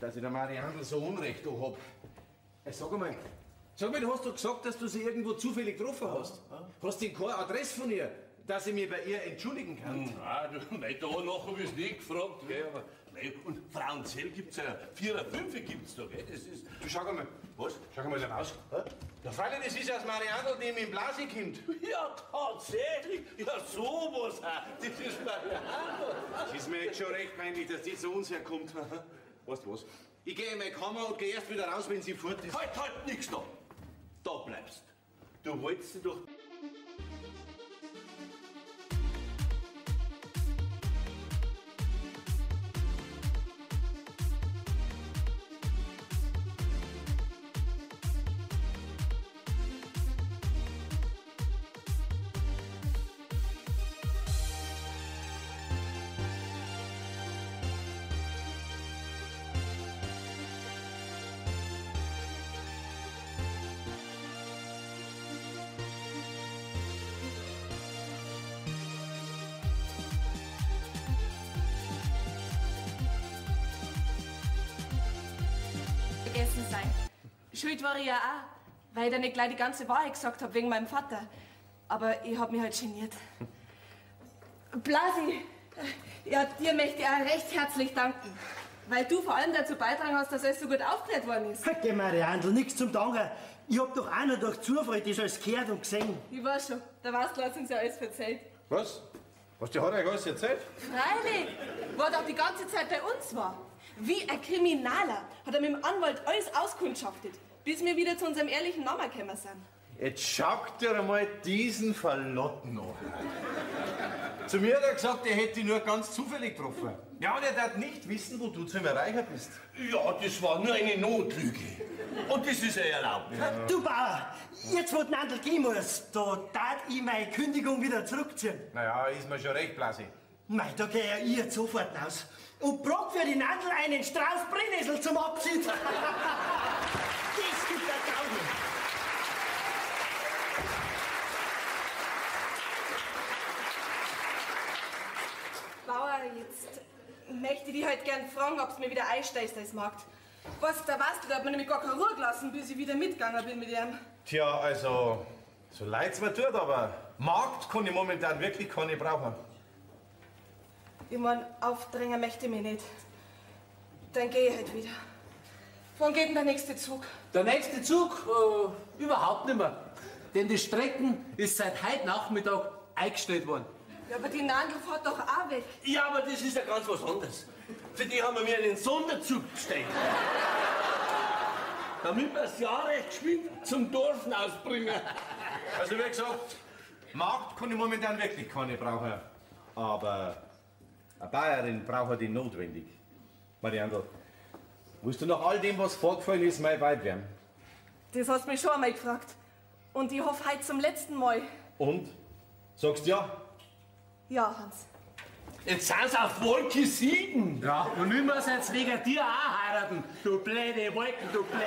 dass ich der Mariandl so Unrecht da hab. Sag einmal, du hast doch gesagt, dass du sie irgendwo zufällig getroffen hast. Hast du denn keine Adresse von ihr, dass ich mich bei ihr entschuldigen kann?
Nein, du, mei, da nachher hab ich's nicht gefragt. Gell, aber, mei, und Frauenzell gibt's ja, 4 oder 5 gibt's da, gell? Das ist.
Du, schau einmal.
Was?
Schau mal da raus. Ja, freilich, das ist ja das Mariandl, die mit dem Blasi kommt.
Ja, tatsächlich. Ja, sowas auch. Das ist Mariandl.
Das ist mir jetzt schon recht peinlich, dass die zu uns herkommt. Weißt du was? Ich gehe in meine Kammer und gehe erst wieder raus, wenn sie fort ist.
Halt, halt, nix da. Da bleibst. Du wolltest sie doch.
gewesen sein. Schuld war ich ja auch, weil ich da nicht gleich die ganze Wahrheit gesagt hab wegen meinem Vater. Aber ich hab mich halt geniert. Blasi, ja, dir möchte ich auch recht herzlich danken. Weil du vor allem dazu beitragen hast, dass alles so gut aufgeklärt worden ist.
Geh, Mariandl, nichts zum Danken. Ich hab doch auch nur durch Zufall das alles gehört und gesehen.
Ich weiß schon, der Wastl hat uns ja alles erzählt.
Was? Was, die hat euch alles erzählt?
Freilich, wo er doch die ganze Zeit bei uns war. Wie ein Kriminaler hat er mit dem Anwalt alles auskundschaftet, bis wir wieder zu unserem ehrlichen Namen gekommen sind.
Jetzt schaut dir einmal diesen Verlotten an. Zu mir hat er gesagt, er hätte dich nur ganz zufällig getroffen. Ja, und er darf nicht wissen, wo du zu ihm erreicher bist.
Ja, das war nur eine Notlüge. Und das ist ja erlaubt.
Ja. Du Bauer, jetzt wo Nandl gehen muss, da darf ich meine Kündigung wieder zurückziehen.
Naja, ist mir schon recht, Blasi.
Mei, da geh ja ich jetzt sofort raus. Und brock für die Nandl einen Strauß Brennnessel zum Abschied. Das gibt eine Gaudi.
Bauer, jetzt möchte ich dich halt gern fragen, ob du mir wieder einsteigst als Markt. Was, der Wastl, der hat mir nämlich gar keine Ruhe gelassen, bis ich wieder mitgegangen bin mit ihm.
Tja, also, so leid's mir tut, aber Markt kann ich momentan wirklich keine brauchen.
Ich mein, aufdrängen möchte ich mich nicht. Dann geh ich halt wieder. Wann geht denn der nächste Zug?
Der nächste Zug? Überhaupt nicht mehr. Denn die Strecken ist seit heute Nachmittag eingestellt worden.
Ja, aber die Nandl fährt doch auch weg.
Ja, aber das ist ja ganz was anderes. Für die haben wir mir einen Sonderzug bestellt. Damit wir das Jahr recht geschwind zum Dorf ausbringen.
Also wie gesagt, Markt kann ich momentan wirklich keine brauchen. Aber eine Bayerin braucht die notwendig. Mariandl, willst du nach all dem, was vorgefallen ist, mein Weib werden?
Das hast du mich schon einmal gefragt. Und ich hoffe heute zum letzten Mal.
Und? Sagst ja?
Ja, Hans.
Jetzt sind sie auf Wolke 7.
Ja, und ich muss jetzt wegen dir auch heiraten. Du blöde Wolken, du blöde.